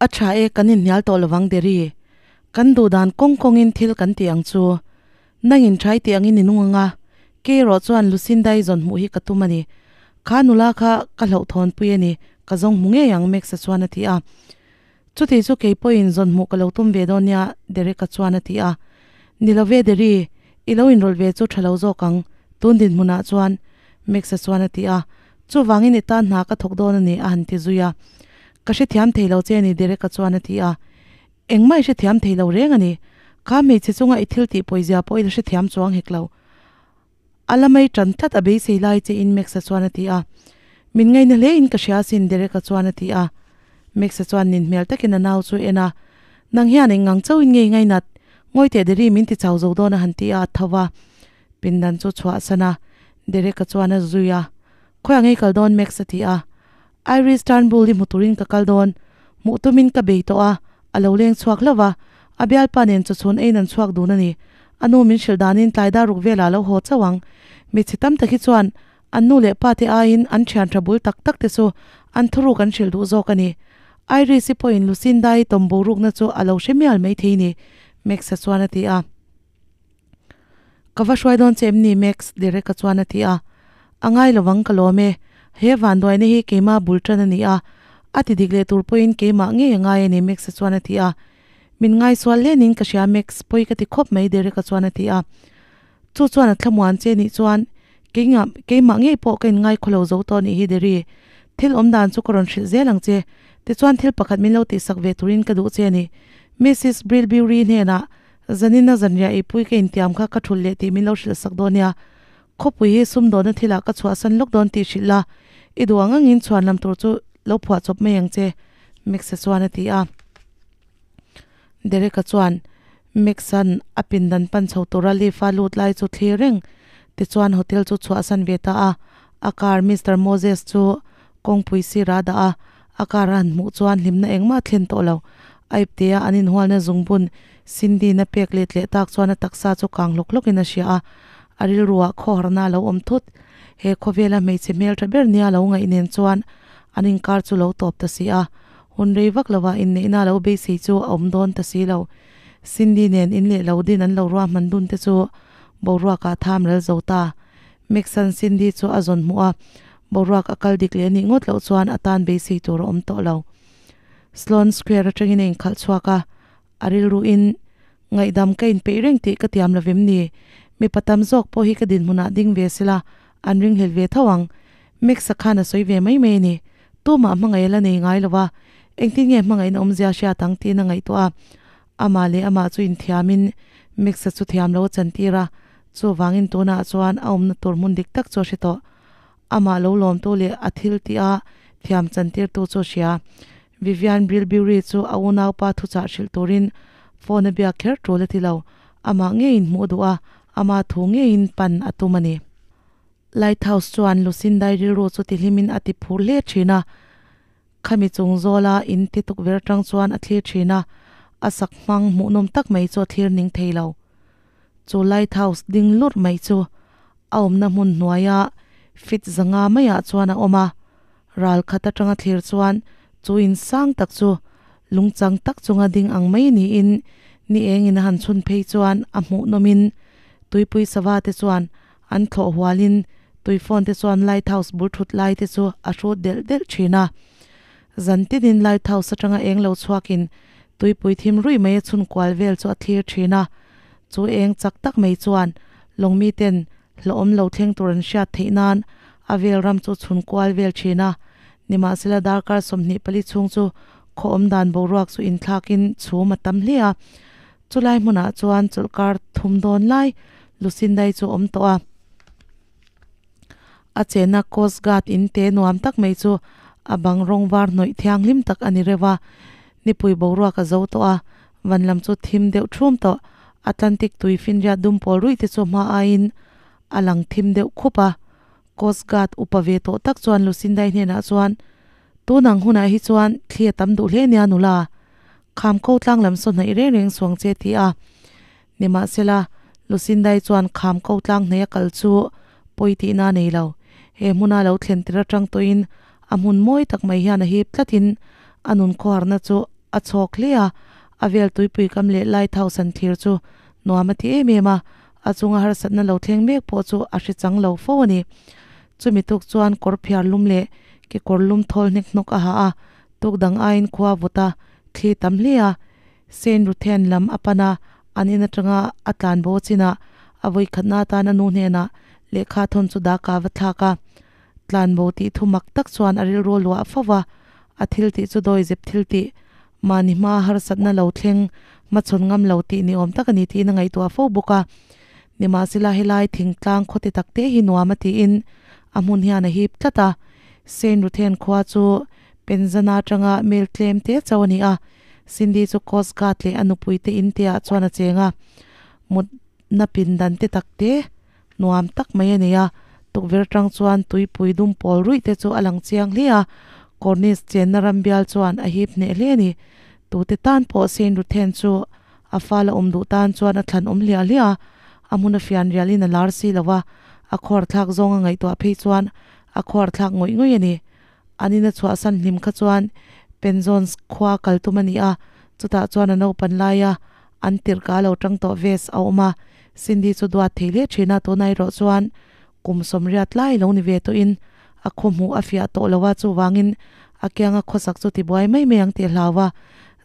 A tha e, kan inhnial tawh lovang Derry. Kan duh dan kawng kawngin thil kan ti ang chu. Nangin thai tih angin i nung ang a, kei erawh chuan Lucinda-i zawn hmuh hi ka tum a ni. Kha nula kha ka hlauhthawnpui a ni, ka zawng hmu ngei ang Max-a chuan a ti a. Chuti chu kei pawhin zawn hmuh ka lo tum ve dawn nia Derek-a chuan a ti a. Ni lo ve Derry, i lo inrawlh ve chu tha lo zawk ang, tun dinhmunah chuan Max-a chuan a ti a. Chuvangin i tan hna ka thawk dawn a ni a han ti zui a. Ka hrethiam thei lo che a ni Derek-a chuan a ti a. Engmah i hrethiam thei lo reng a ni. Kha hmeichhe chunga i thil tih pawizia pawh i la hrethiam chuang hek lo. A la mai tan tlat a beisei lai che in Max-a chuan a ti a. Min ngaina hle in ka hria asin Derek-a chuan a ti a. Max-a chuan nin hmel takin a nau chu en a. Nang hian eng ngang chauhin nge i ngainat? Ngawi teh Derry min ti chau zo dawn a han ti a a tho va. Pindan chu chhuahsan a, Derek-a chuan a zui a. Khawiah ngei kal dawn Max a ti a. Iris Turnbull i hmu turin ka kal dawn. Hmuh tumin ka bei tawh a, a lo leng chhuak hlauh a. A bialpa nen chawchhun eiin an chhuak dun a ni. A nu min hrilh danin tlai dar ruk velah a lo haw chauh ang. Hmeichhe tam tak hi chuan an nu leh pa te aiin an thian tha bul tak tak te chu an thuruk an hrilh duh zawk a ni. Iris-i pawhin Lucinda-i tawm borukna chu a lo hre mial maithei ni, Max-a chuan a ti a. Ka va hruai dawn che em ni Max? Derek-a chuan a ti a. A ngai lovang ka lawm e. He vanduaina hi keimah bul tan a ni a, a ti dik leh tur pawhin keimah ngei a ngai a ni Max-a chuan a ti a. Min ngaisual hlenin ka hria Max, pawi ka ti khawp mai Derek-a chuan a ti a. Chu chuan a thlamuan che nih chuan keinga keimah ngei pawh ka inngai khawlo zo tawh nih hi Derry. Thil awm dan chu ka rawn hrilh zel ang che. Tichuan thil pakhat min lo tihsak ve turin ka duh che a ni. Missus Brilbury hnenah Zanina zanriah eipui ka intiam kha ka thulh leh tih min lo hrilh sak dawn nia. Khawpui hi sumdawna thilah ka chhuahsan lawk dawn tih hrilh la, i duh ang angin chhuan lam tur chu lo phuah chawp mai ang che, Max-a chuan a ti a. Derek-a chuan Max-a'n a pindan pan chho tura lift-a lut lai chu thlir reng tichuan hotel chu chhuahsan ve ta a. A car Mister Moses chu kawngpui sirah a dah a, a car a han hmuh chuan hlimna engmah a thlen tawh lo. A iptea an inhualna zungbun Cindy-na pek let leh tak chuan a taksa chu kang hlawk hlawkin a hria a, a rilruah khawharna a lo awm thut. He khawvela hmeichhe hmeltha ber nia lo ngaih nen chuan an inkar chu lo tawp ta si a, hun rei vak lovah inneihna a lo beisei chu a awm dawn ta si lo. Cindy nen in leh lo din an lo ruahman dun te chu boruakah tham ral zo ta. Max-a'n Cindy chu a zawn hmuh a, boruak a kal dik leh anih ngawt loh chuan a tan beisei tur a awm tawh lo. Sloane Square atangin a inkhalh chhuak a, a rilruin, Ngaihdam ka inpeih reng tih ka tiam lovem ni? Mipa tam zawk pawh hi ka dinhmunah ding ve sela, an ringhlel ve tho ang. Max-a khan a sawi ve mai mai a ni. Tumah hmangaih a la nei ngai lo va, engtin nge hmangaihna awmzia hriat ang tiin a ngaihtuah a. Amah leh amah chu inthiamin Max-a chu thiam lo a chantir a, chuvangin tunah chuan a awmna tur hmun dik tak chu a hre tawh. Amah lo lawmtu leh a thil tih a thiam chantirtu chu a hria. Vivian Brilbury chu a unaupa thuchah hrilh turin phone a biak kher tul a ti lo. Amah ngeiin hmuh duh a, ama thu ngeiin pan a tum a ni. Lighthouse chuan Lucindai rilru chu tihlimin a ti phur hle thin a. Khami chung zawla in ti tukver tang chuan a thlir thin a, a sak hmang hmuhnawm tak mai chu a thlir ning thei lo. Chu lighthouse ding lurh mai chu a awmna hmun hnuaia fit zanga maiah chuan a awm a, ral khat atanga thlir chuan chu in sang tak chu lungchang tak chunga ding ang mai niin ni engin a han chhun phei chuan a hmuhnawmin tuipui sava te chuan an thlawh hualin tui phone te chuan lighthouse bul thut lai te chu a hrut delh delh thin a. Zan tinin lighthouse atanga eng lo chhuakin tuipui thim ruih mai a chhun kual vel chu a thlir thin a, chu eng chak tak mai chuan lawngmi ten hlawhawm lo thleng tur an hriat theih nan a vel ram chu chhun kual vel thin a. Nimahsela darkar 24 chhung chu khaw awm dan boruak chu inthlakin chhum a tam hle a, chulai hmunah chuan chawlhkar thum dawn lai Lucindai chu a awm tawh a. A chenna Coast Guard in te nuam tak mai chu a bang rawng var hnawih thianghlim tak a ni reuh a, nipui boruak a zo tawh a, van lam chu thim deuh thum tawh. Atlantic tui finriat dum pawl ruih te chu hma aiin a lang thim deuh khup a. Coast Guard upa ve tawh tak chuan Lucindai hnenah chuan, Tun ang hunah hi chuan thli a tam duh hle nia nula, kham ko tlang lam saw hnaih reng reng suang che ti a. Nimahsela, Lucindai chuan kham ko tlang hnaih a kal chu pawi tihna a nei lo. He hmuna lo thlen tir atang tawhin a hmun mawi tak mai hian a hip tlatin a nun khawharna chu a chhawk hle a, a vel tuipui kam leh lighthouse an thlir chu nuam a ti em em a, a chunga harsatna lo thleng mek pawh chu a hre chang lo fo a ni. Chumi tuk chuan kawr phiar lum leh kekawr lum thawl hnek hnawk a ha a, tuk dang aiin khua vawt a thli tam hle a, Saint Ruthen lam a pan a, an in atanga a tlan bo chinah a vawikhatna atan a nu hnenah lehkha thawn chu daka va thlak a. Tlanbo tih thu mak tak chuan a rilru luah fo va, a thil tih chu dawizep thil tih, mahni hmaa harsatna lo thleng hmachhawn ngam lo tih ni awm tak a ni tiin a ngaihtuah fo bawk a. Nimahsela helai thingtlang khawti tak te hi nuam a tiin a hmun hian a hip tlat a. Saint Ruthen khua chu Penzana atanga mel tlem te chauh a ni a, Cindy chu Coast Guard leh a nupui te in te ah chuan a cheng a, mutna pindan te tak te nuam tak mai a nei a, tukverh atang chuan tuipui dum pawl ruih te chu a lang chiang hle a, Cornish chenna ram bial chuan a hip hneh hle a ni. Tute tan pawh Saint Ruthen chu a fal a awm duh tan chuan a thlan awm hliah hliah a, a hmun a fian rialin a lar si lo va, a khuar thlak zawng a ngaihtuah phei chuan a khuar thlak ngawih ngawih a ni. An ina chhuahsan hlim kha chuan Penzons khua kal tum a ni a, chutah chuan a naupan laia an tirh ka lo tang tawh ves a awm a, Cindy chu duat thei hle thin a, tuna erawh chuan kum sawmriat lai lo ni ve tawhin a khaw hmuh a fiah tawh lo a, chuvangin a kianga khawsak chu tibuai mai mai ang tih a hlau a,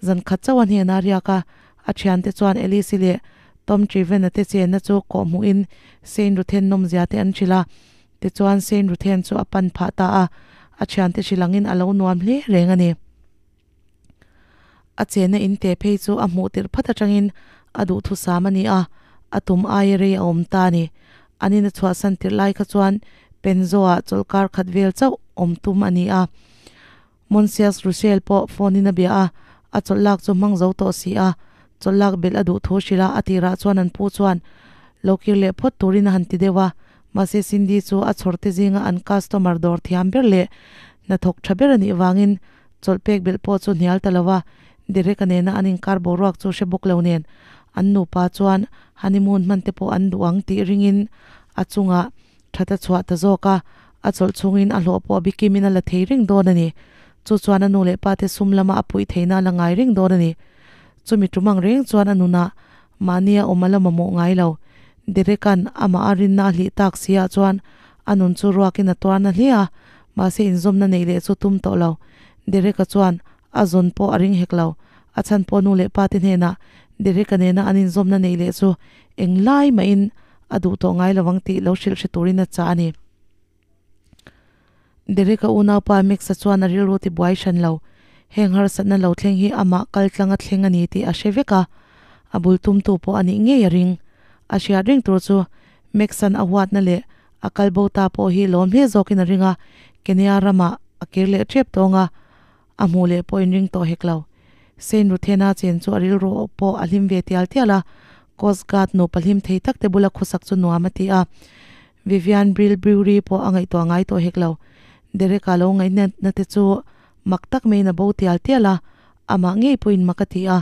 zan khat chauh a hnenah a riak a, a thiante chuan Alice-i leh Tom Trivena te chenna chu kawhhmuhin Saint Ruthen nawmzia te an hrilh a. Tichuan Saint Ruthen chu a pan phah ta a, a thiante hrilh angin a lo nuam hle reng a ni. A chenna in te phei chu a hmuh tirh phat atangin a duhthusam a ni a, a tum aia rei a awm ta a ni. An in a chhuahsan tirh lai kha chuan Penzoa chawlhkar khat vel chauh awm tum a ni a. Monsias Russell pawh phone in a bia a, a chawlh lak chu hmang zo tawh si a, chawlh lak belh a duh thu hrilh a, a tirah chuan an pu chuan lo kir leh phawt turin a han ti deuh a, mahse Cindy chu a chhawr te zinga an customer dawr thiam ber leh hnathawk tha ber a nih vangin chawlh pek belh pawh chu hnial ta lo a, Derek-a nena an inkar boruak chu hre bawk lo nen an nupa chuan honeymoon hman te pawh an duh ang tih ringin a chungah That a chhuah ta zawk a, a chawlh chhungin a hlawh pawh bikimin a la thei reng dawn a ni. Chu chuan a nu leh pa te sum lama a puih theihna a la ngai reng dawn a ni. Chumi tum ang reng chuan a nunah mahni a awm a la mamawh ngai lo. Derek-a'n amah a rinna a hlih tak si ah chuan a nun chu ruakin a tuarna hle a, mahse inzawmna neih leh chu tum tawh lo. Derek-a chuan a zawn pawh a ring hek lo. A chhan pawh nu leh pa te hnenah Derek-a nena an inzawmna neih leh chu englai mahin a duh tawh ngai lovang tih lo hrilh hre turin a chah a ni. Derek-a unaupa Max-a chuan a rilru ti buai hran lo. Heng harsatna lo thleng hi amah kal tlanga thleng a ni tih a hre vek a, a bul tumtu pawh a nih ngei a ring. A hriat reng tur chu Max-a'n a huatna leh a kal bo ta pawh hi lawm hle zawkin a ring a, Kenya ramah a kir leh tep tawng a, a hmuh leh pawh inring tawh hek lo. Saint Ruthena chen chu a rilru pawh a hlim ve tial tial a, Coast Guard nupa hlim thei tak te bula khawsak chu nuam a ti a. Vivian Brill Brewery pawh a ngaihtuah ngai tawh hek lo. Derek-a lo ngaihnatna te chu mak tak maiin a bo tial tial a, amah ngei pawhin mak a ti a,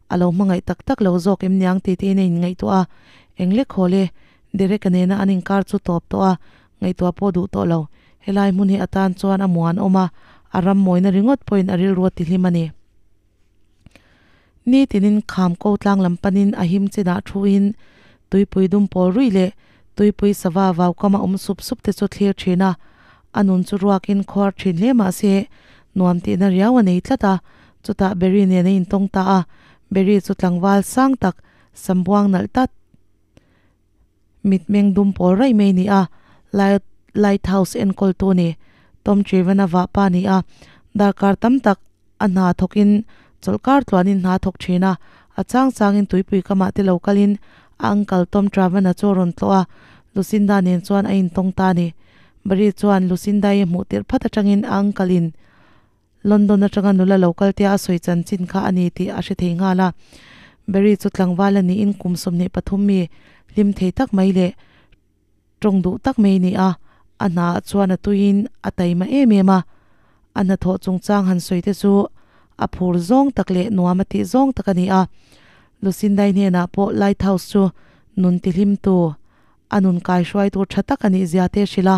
a lo hmangaih tak tak lo zawk em niang tih te in a inngaihtuah a, Englek haw le, Derek-a nena an inkar chu tawp tawh a, ngaihtuah pawh duh tawh lo. Helai hmun hi atan chuan a muan awm a, a ram mawina ringawt pawhin a rilru a tihlim a ni. Ni tinin kham ko tlang lam panin a him chinah thuin tuipui dum pawl ruih leh tuipui sava vau kama awm sup sup te chu thlir thin a, a nun chu ruakin khuar thin hle mah se nuam tihna riau a nei tlat a, chutah Berry nen a intawng ta a, Berry chu tlangval sang tak sambuang nalh tat. Mitmeng dum pawl raih mai ni a, Light Lighthouse enkawltu ni Tom Trevena vahpa ni a, darkar tam tak a hna thawkin chawlhkar tluanin hna thawk thin a, a chang changin tuipui kamah te lo kalin a uncle Tom Trevena chu a rawn tlawh a, Lucinda nen chuan a intawng ta a ni. Barry chuan Lucinda-i a hmuh tirh phat atangin a uncle in London atanga nula lo kal tia a sawi chanchin kha a ni tih a hre thei nghal a. Barry chu tlangval a niin kum 23 mi hlim thei tak mai leh tawng duh tak mai a ni a, a hnaah chuan a tuiin a taima em em a. A hnathawh chungchang han sawi te chu a phur zawng tak leh nuam a tih zawng tak a ni a. Lucinda-i hnenah pawh Lighthouse chu nun tihlimtu, a nun kaihruai tur tha tak a nih zia te a hrilh a.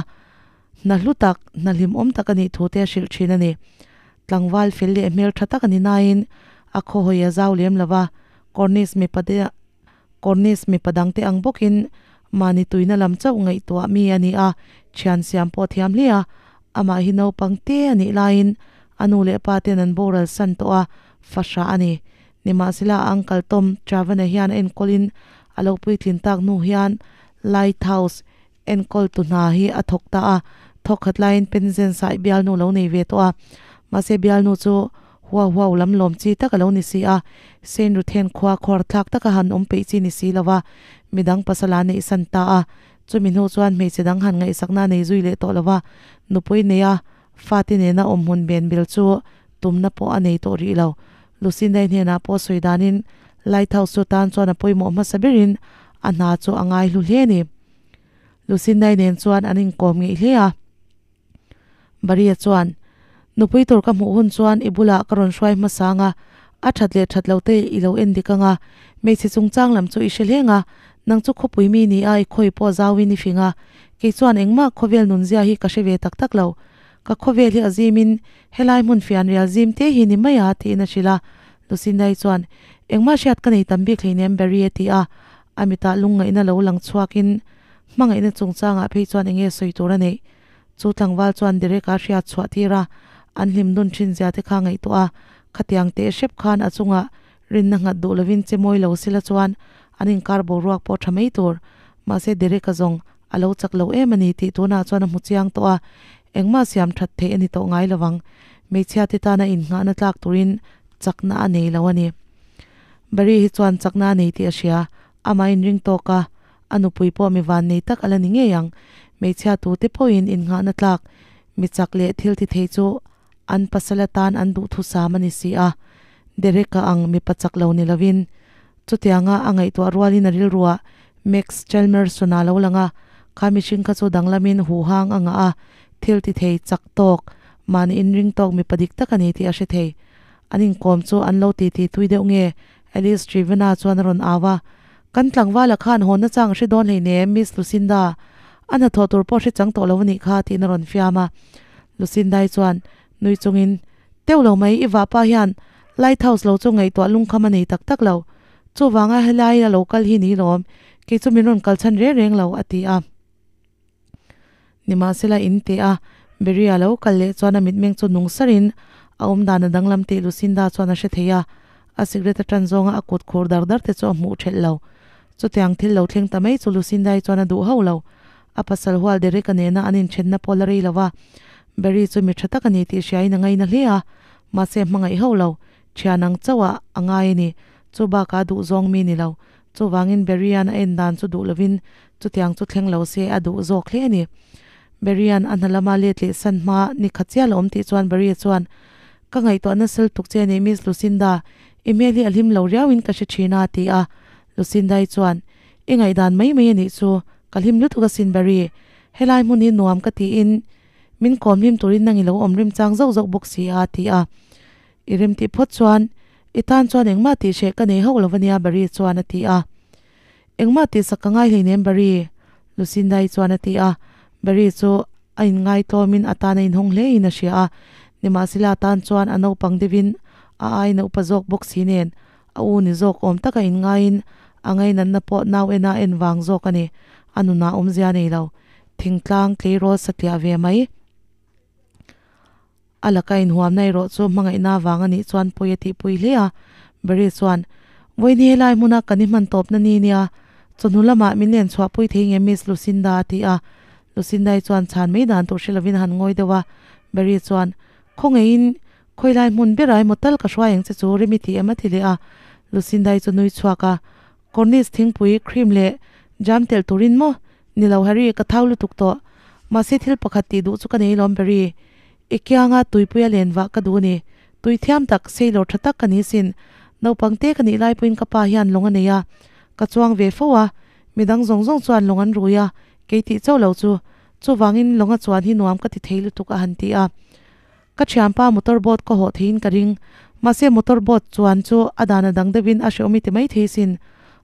Hna hlu tak, hna hlimawm tak a nih thu te a hrilh thin a ni. Tlangval fel leh hmel tha tak a ni nain A khaw hawi a zau lem lo va, Cornish mipa te Cornish mipa dangte ang bawkin mahni tuina lam chauh ngaihtuah mi a ni a, thian siam pawh thiam hle a. Amah hi naupang te a nih laiin a nu leh pa ten an boral san tawh a, fahrah a ni. Nimahsela a uncle Tom Travana hian a enkawlin a lo puitlin tak hnu hian Lighthouse enkawl tu hna hi a thawk ta a, thawk khat laiin Penzance ah bialnu lo nei ve tawh a, mahse bialnu chu huau huau lam lawm chi tak a lo ni si a, Saint Ruthen khua khuar thlak taka han awm peih chi ni si lo va, midang pasal a neih san ta a, chumi hnu chuan hmeichhe dang han ngaihsakna a nei zui leh tawh lo va, nupui nei a fate nena awm hmun ben bel chu tumna pawh a nei tawh rih lo. Lucinda-i hnenah pawh sawi danin Lighthouse chu tan chuan a pawimawh hmasa berin a hna chu a ngai hlu hle a ni. Lucinda-i nen chuan an inkawm ngeih hle a. Maria chuan, Nupui tur ka hmuh hun chuan i bulah ka rawn hruai hmasa ang a, a that leh that lo te i lo en dik ang a, hmeichhe chungchang lam chu i hre hleng a, nang chu khawpui mi ni a i khawi pawh zauin i fing a, kei chuan engmah khawvel nunzia hi ka hre ve tak tak lo. Ka khawvel hi a zimin helai hmun fianrial zim te hi ni mai a, tiin a hrilh a. Lucinda-i chuan, Engmah hriat ka nei tam bik hleinem Barry a ti a, a mitah lungngaihna lo lang chhuakin hmangaihna chungchangah phei chuan enge sawi tur a neih? Chu tlangval chuan Derek-a hriat chhuah tir a, an hlim dun thin zia te kha ngaihtuah a, khatiang teh hrep khan a chungah rinna nghat duh lovin che mawi lo sila chuan an inkar boruak pawh tha mai tur. Mahse Derek-a zawng a lo chak lo em a ni tih tunah chuan a hmu chiang tawh a, engmah siam that theih a ni tawh ngai lovang. Hmeichhia te tana innghahna tlak turin chakna a nei lo a ni. Barry hi chuan chakna a nei tih a hria, amah inring tawk a, a nupui pawh mi van nei tak a la ni ngei ang. Hmeichhia tute pawhin innghahna tlak mi chak leh thil ti thei chu an pasal atan an duhthusam a ni si a, Derek-a ang mipa chak lo ni lovin. Chutianga a ngaihtuah rualin a rilruah Max Chalmerson-a lo lang a, kha mihring kha chu danglamin huhang a ngah a, thil ti thei chak tawk, mahni inring tawk mipa dik tak a ni tih a hre thei. An inkawm chu an lo titi tui deuh nge? Alice Trivena chuan a rawn au a, Kan tlangvala khan hawnna chang a hre dawn hleinem, Miss Lucinda. A hnathawh tur pawh hre chang tawh lo a nih kha, tiin a rawn fiam a. Lucindai chuan nui chungin, Teuh lo mai, i vahpa hian Lighthouse lo chu ngaihtuah lungkham a nei tak tak lo. Chuvanga helai a lo kal hi ni lawm, kei chu min rawn kal chhan reng reng lo, a ti a. Nimahsela in teh a, Beria lo kal leh chuan a mitmeng chu nung sarin a awm dan a danglam tih Lucinda chuan a hre thei a, a cigarette a tan zawnga a kut khur dar dar te chu a hmuh thelh lo. Chutiang thil lo thleng ta mai chu Lucinda-i chuan a duh hauh lo. A pasal hual Derek-a nena an inthenna pawh la rei lo va, Barry chu mi tha tak a ni tih hriain a ngaina hle a, mahse a hmangaih hauh lo. Thian ang chauhah a ngai a ni. Chu bakah a duh zawng mi ni lo. Chuvangin Barry-a'n a en dan chu duh lovin chutiang chu thleng lo se a duh zawk hle a ni. Barry-a'n a hna lama let leh san hma ni khat chiah la awm tih chuan Barry-a chuan, Ka ngaihtuah nasal tuk che a ni Miss Lucinda, i hmel hi a hlim lo riauin ka hre thin a, a ti a. Lucinda-i chuan, I ngaihdan mai mai a nih chu, ka hlim lutuk asin Barry. Helai hmun hi nuam ka tiin min kawm hlim turin nang i lo awm rimchang zauh zauh bawk si a, a ti a. I rem tih phawt chuan i tan chuan engmah tih hreh ka nei hauh lo ania Barry chuan a ti a. Engmah tih sak ka ngai hleinem Barry, Lucinda-i chuan a ti a. Barry chu a inngai tlawmin a tan a inhawng hle in a hria a, nimahsela a tan chuan a naupang deuhin a aiin a upa zawk bawk si nen a u ni zawk awm taka inngaiin a ngainatna pawh nau ena en vang zawk a ni. A nunah awmzia a nei lo. Thingtlang tleirawl satliah ve mai. A laka inhuamna erawh chu hmangaihna avang a nih chuan pawi a tihpui hle a. Barry chuan, Vawiin helai hmuna kan i hman tawpna ni nia, chawhnu lamah min len chhuahpui thei nge Miss Lucinda? a ti a. Lucinda-i chuan chhan mai dan tur hre lovin a han ngawi deuh a. Barry chuan, Khawngaihin, khawilai hmun berah emaw tal ka hruai ang che chu rem i ti em? a ti leh a. Lucinda-i chu nui chhuak a, Cornish thingpui, cream leh jam telh turin maw? Ni lo Harry, ka thau lutuk tawh. Mahse thil pakhat tih duh chu ka nei lawm Barry. I kianga tuipuia len vah ka duh a ni. Tui thiam tak, sailor tha tak ka ni sin. Naupang te ka nih lai pawhin ka pa hian lawng a nei a. Ka chuang ve fo a. Midang zawng zawng chuan lawng an rui a, kei tih chauh lo chu. Chuvangin lawnga chuan hi nuam ka ti thei lutuk a han ti a. Ka thianpa motor boat ka hawh theiin ka ring. Mahse motor boat chuan chu a dan a dang deuhin a hrehawm i ti mai thei sin.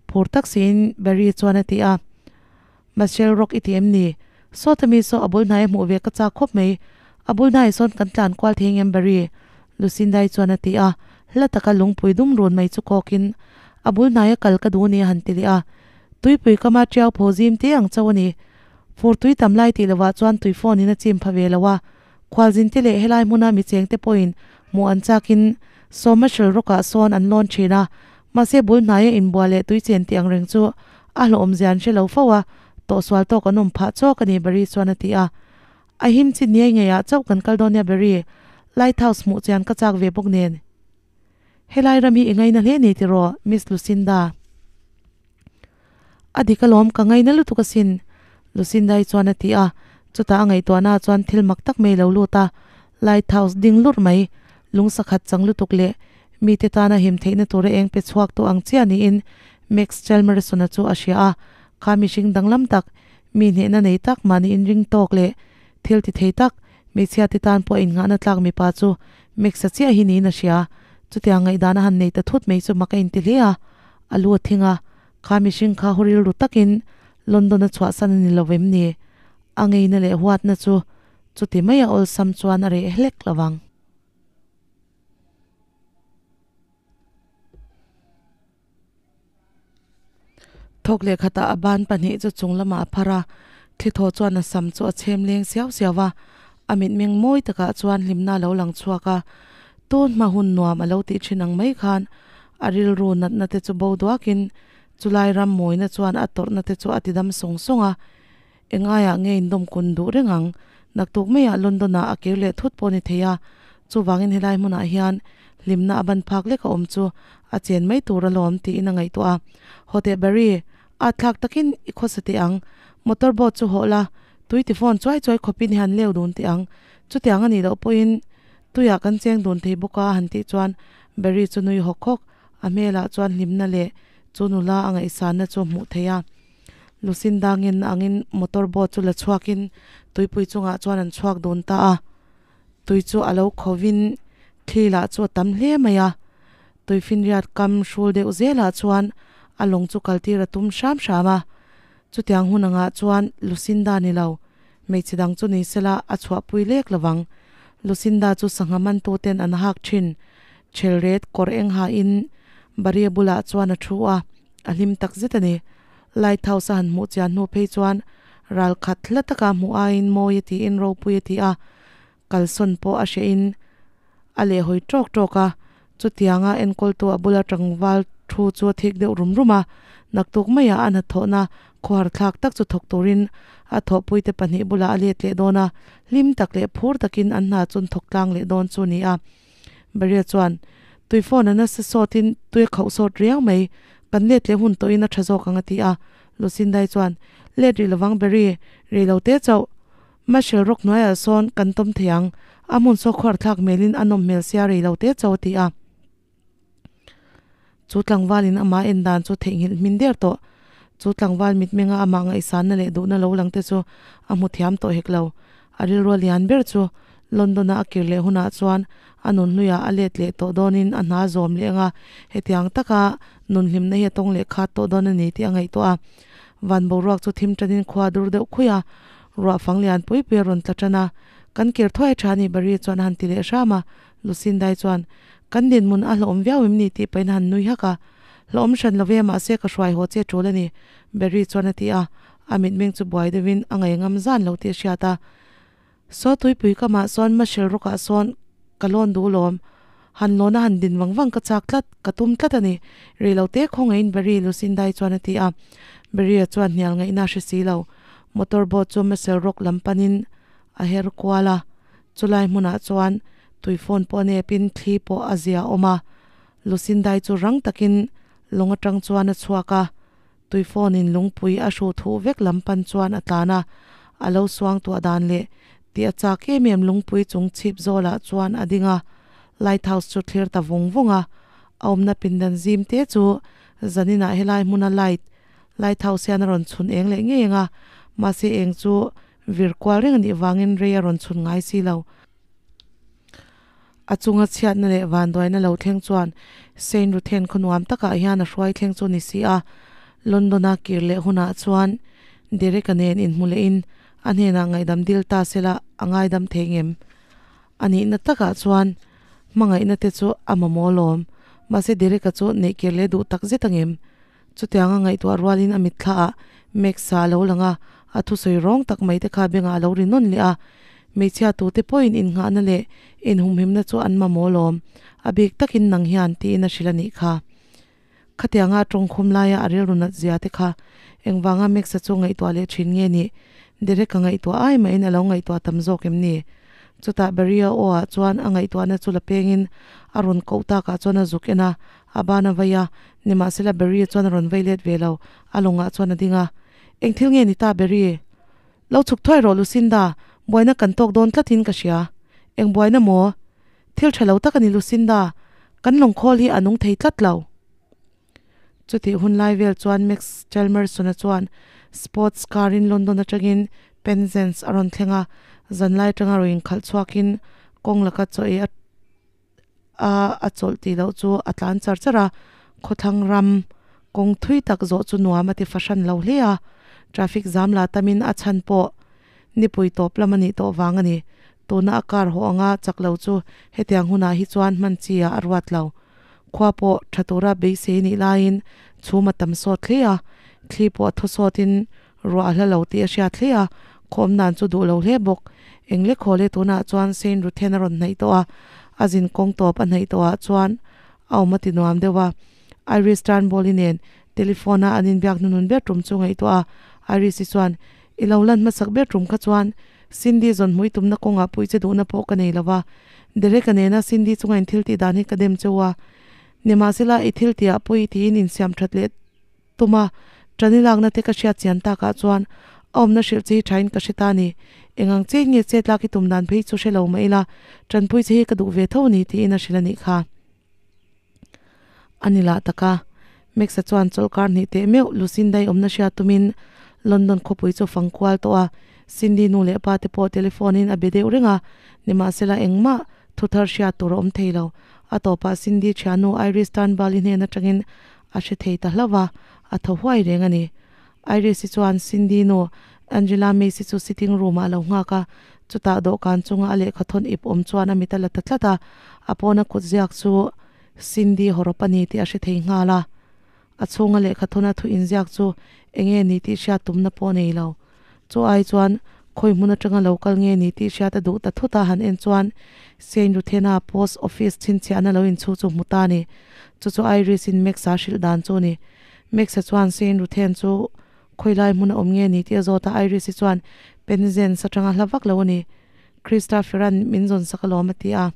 Phur tak siin Barry chuan a ti a. Machel Rock i ti em ni? Sawta mi saw a bul hnai a hmuh ve ka chak khawp mai. A bul hnai sawn kan tlan kual thei ngem Barry? Lucinda-i chuan a ti a. Hla taka lungpui dum run mai chu kawkin a bul hnaia kal ka duh a ni a han ti leh a. Tuipui kama tiau phaw zim te ang chauh a ni. Fur tui tam lai tih lovah chuan tui phone in a chim pha ve lo a. Khualzin te leh helai hmuna mi cheng te pawhin hmuh an chakin sawma hril rawkah sawn an lawn thin a. Mahse bul hnaia inbual leh tui chen tih ang reng chu a hlawhawm zia an hre lo fo a, tawhsual tawk an awm phah chawk a ni Barry chuan a ti a. A him chi niai ngeiah chauh kan kal dawn nia Barry, Lighthouse hmuh chian ka chak ve bawk nen. Helai ram hi i ngaina hle ni tiraw Miss Lucinda? A dik alawm ka ngaina lutuk asin Lucinda-i chuan a ti a, chutah a ngaihtuahna chuan thil mak tak mai lo lut a, Lighthouse ding lurh mai, lung sakhat chang lutuk leh mite tana him theihna tura eng pe chhuak tawh ang chiah niin Max Chalmerson-a chu a hria a, kha mihring danglam tak Mi hnehna nei tak mahni inring tawk leh thil ti thei tak, hmeichhia te tan pawh a innghahna tlak mipa chu Max-a chiah hi niin a hria. Chutiang ngaihdan a han nei ta thut mai chu mak a inti hle a, a lu a thing a, kha mihring kha haw rilru takin London a chhuahsan a ni lo vem ni? A ngeina leh huatna chu chuti mai a awlsam chuan a reh hlek lo vang. Thawk leh khatah a ban pahnih chu chung lamah a phar a, thlithaw chuan a sam chu a chhem leng siau siau a, a mitmeng mawi takah chuan hlimna a lo lang chhuak a, tun hma hun nuam a lo tih thin ang mai khan a rilru natna te chu bo duakin chulai ram mawina chuan a tawrhna te chu a ti dam sawng sawng a, engaiah nge indawm kun duh reng ang, naktuk maiah London ah a kir leh thut pawh a ni thei a, chuvangin helai hmunah hian hlimna a ban phak lek a awm chu a chen mai tur alawm tiin a ngaihtuah a, Hawteh Barry, at thlak takin i khawsa teh ang, motor boat chu hawh la, tui ti phone chuai chuai khawpin i han leu dun teh ang, chutiang a nih loh pawhin tuiah kan cheng dun thei bawk a a han tih chuan Barry chu nui hawk hawk, a hmelah chuan hlimna leh chu nula a ngaihsanna chu a hmuh theih a. Lucin dangin angin motor boat chu la chhuakin tuipui chungah chuan an chhuak dun ta a, tui chu a lo khovin thli lah chu a tam hle mai a, tuifinriat kam hrul deuh zelah chuan a lawng chu kaltir a tum hram hram a, chutiang hun angah chuan Lucinda ni lo, hmeichhe dang chu ni sela a chhuahpui lek lovang. Lucinda chu sangha mantuten an hak thin, chelret kawr eng hain Barry-a bulah chuan a thu a. A hlim tak zet a ni. Lighthouse a han hmuh chian hnu phei chuan ral khat hla taka hmuh aiin mawi a tiin ropui a ti a, kalsawn pawh a hrehin a lehhawi tawk tawk a. Chutianga enkawltu a bula tlangval thu chu a thik deuh rum rum a, naktuk maiah a hnathawhna khawhar thlak tak chu thawk turin a thawhpuite pahnih bulah a let leh dawn a, hlim tak leh phur takin an hna chu an thawk tlang leh dawn chu a ni a. Maria chuan, Tui phone a nasa sawtin tui a khauh sawt riau mai, kan let leh hun tawhin a tha zawk ang a ti a. Lucindai chuan, Let rih lovang Barry, rei lo te chauh. Mashel rock hnuaiah sawn kan tawm thei ang, a hmun saw khuar thlak hmelin a nawm hmel sia rei lo te chauh a ti a. Chu tlangvalin amah en dan chu theihnghilh hmin der tawh. Chu tlangval mitmenga amah ngaihsanna leh duhna lo lang te chu a hmu thiam tawh hek lo. A rilru lian ber chu London-a a kir leh hunah chuan a nun hluiah a let leh tawh dawnin a hna zawm leh anga hetiang taka nun hlimna hi a tawng leh khat tawh dawn a ni tih a ngaihtuah a. Van boruak chu thim tanin khua dur deuh khuih a, ruah fang lian pui pui a rawn tla tan a. Kan kir thuai tha a ni Barry chuan a han ti leh hram a. Lucindai chuan, Kan dinhmun a hlawhawm viau em ni? tih pahin a han nui hak a. Hlawhawm hran lo ve, mahse ka hruai haw che tul a ni, Barry chuan a ti a. A mitmeng chu buai deuhin a ngaih ngam zan lo tih a hriat a. Saw tuipui kamah sawn Mashel rawkah sawn ka lawn duh lawm. Han lawn a han din vang vang ka chak tlat, ka tum tlat a ni. Rei lo te khawngaihin Barry Lucindai chuan a ti a. Barry-a chuan hnial ngaihna a hre si lo. Motor boat chu Mashel rock lam panin a her kual a. Chulai hmunah chuan tui phone pawh a nepin thli pawh a zia awm a. Lucindai chu rang takin lawng atang chuan a chhuak a. Tui phone in lungpui a hruh thuh vek lam pan chuan a tlan a, a lo suang tuah dan leh tih a chak em em lungpui chung chhip zawlah chuan a ding a, lighthouse chu thlir ta vung vung a, a awmna pindan zim te chu zaninah helai hmuna light lighthouse hian a rawn chhun eng leh ngei ang a, mahse eng chu vir kual reng a nih vangin rei a rawn chhun ngai si lo. A chunga chhiatna leh vanduaina lo thleng chuan Saint Ruthen khaw nuam takah hian a hruai thleng chu ni si a, London-a kir leh hunah chuan Derek-a nen inhmu lehin a hnenah ngaihdam dil ta sela a ngaidam thei ngem? A nihna takah chuan Hmangaihna te chu a mamawh alawm. Mahse Derek-a chu neih kir leh duh tak zet angem? Chutianga ngaihtuah rualin a mitthla ah Max-a a lo lang a, a thusawi rawng tak mai te kha bengah a lo ri nawn leh a. Hmeichhia tute pawhin innghahna leh inhumhimna chu an mamawh alawm. A bik takin nang hian tiin a hrilh a nih kha. Khatianga a tawngkhum laia a rilru nat zia te kha engvanga Max-a chu ngaihtuah leh thin nge nih? Derek-a ngaihtuah ai mahin a lo ngaihtuah tam zawk em ni? Chutah Barry-a aw ah chuan a ngaihtuahna chu la pengin a rawn koh takah chuan a zuk en a, a ban a vai a, nimahsela Barry-a chuan a rawn vei let ve lo, a lawngah chuan a ding a. Eng thil nge ni ta Barry? Lo chhuk thuai rawh Lucinda, buaina kan tawk dawn tlatin ka hria. Eng buaina maw? Thil tha lo tak a ni Lucinda, kan lawngkhawl hi a nung thei tlat lo. Chutih hun lai vel chuan Max Chalmerson-a chuan sports car in London atangin Penzance a rawn thleng a, zanlai atanga rawn inkhalh chhuakin kawng laka chaw ei a a chawlh tih loh chu a tlan char char a, khawthlang ram kawng thui tak zawh chu nuam a ti fahran lo hle a, traffic zam la tamin a chhan pawh nipui tawp lam a nih tawh vang a ni. Tuna a car haw anga chak lo chu hetiang hunah hi chuan hman chi ah a ruat lo. Khua pawh tha tura beisei nih laiin chhum a tam sawt hle a, thli pawh a thaw sawtin Ruah a hla lo tih a hriat hle a, khawm dan chu duh lo hle bawk. Eng lek haw le tunah chuan Saint Ruthen a rawn hnaih tawh a, a zin kawng tawp a hnaih tawhah chuan a awm a ti nuam deuh a. Iris Turnbull-i nen telephone a an inbiak hnunun ber tum chu ngaihtuah a, Iris-i chuan, I lo lan hmasak ber tum kha chuan Cindy zawn hmui tumna kawngah puih che duhna pawh ka nei lo va, Derek-a nena Cindy chunga in thil tih dan hi ka dem cheu a, nimahsela i thil tihah pawh i tiin insiam that leh Tuma, Ṭani lakna te ka hriat chian takah chuan a awmna hrilh che hi ṭhain ka hre ta a ni. Eng ang chiain nge chet lak i tum dan phei chu hre lo mah ila, ṭanpui che hi ka duh ve tho a ni tiin a hrilh a nih kha. A ni lah tak a, Max-a chuan chawlhkar hnih teh meuh Lucinda-i awmna hriat tumin London khawpui chu fang kual tawh a, Cindy nu leh pa te pawh telephone-in a be deuh reng a, nimahsela engmah thu thar hriat tur a awm thei lo. A tawpah Cindy ṭhiannu Iris Turnbull-i hnen aṭangin A hre thei ta hlauh a, a thaw huai reng a ni. Iris-i chuan Cindy nu Angela Mace-i chu sitting room-ah a lo nghak a, chutah dawhkan chunga a lehkha thawn ip awm chuan a mit a la ta tlat a, a pawna kut ziak chu Cindy hawrawp a ni tih a hre thei nghal a. A chhunga lehkha thawna thu inziak chu eng nge ni tih hriat tumna pawh a nei lo. Chu ai chuan khawi hmun atanga lo kal nge ni tih hriat a duh ta thut a han en chuan Saint Ruthena Post Office chhinchhiahna lo inchhu chu hmu ta a ni. Chu chu Iris in Max-a hrilh dan chu a ni. Max-a chuan Saint Ruthen chu khawi lai hmun a awm nge ni tih a zawt a, Iris-i chuan Penzance atanga hla vak lo a ni. Christopher-a'n min zawn sak alawm a ti a.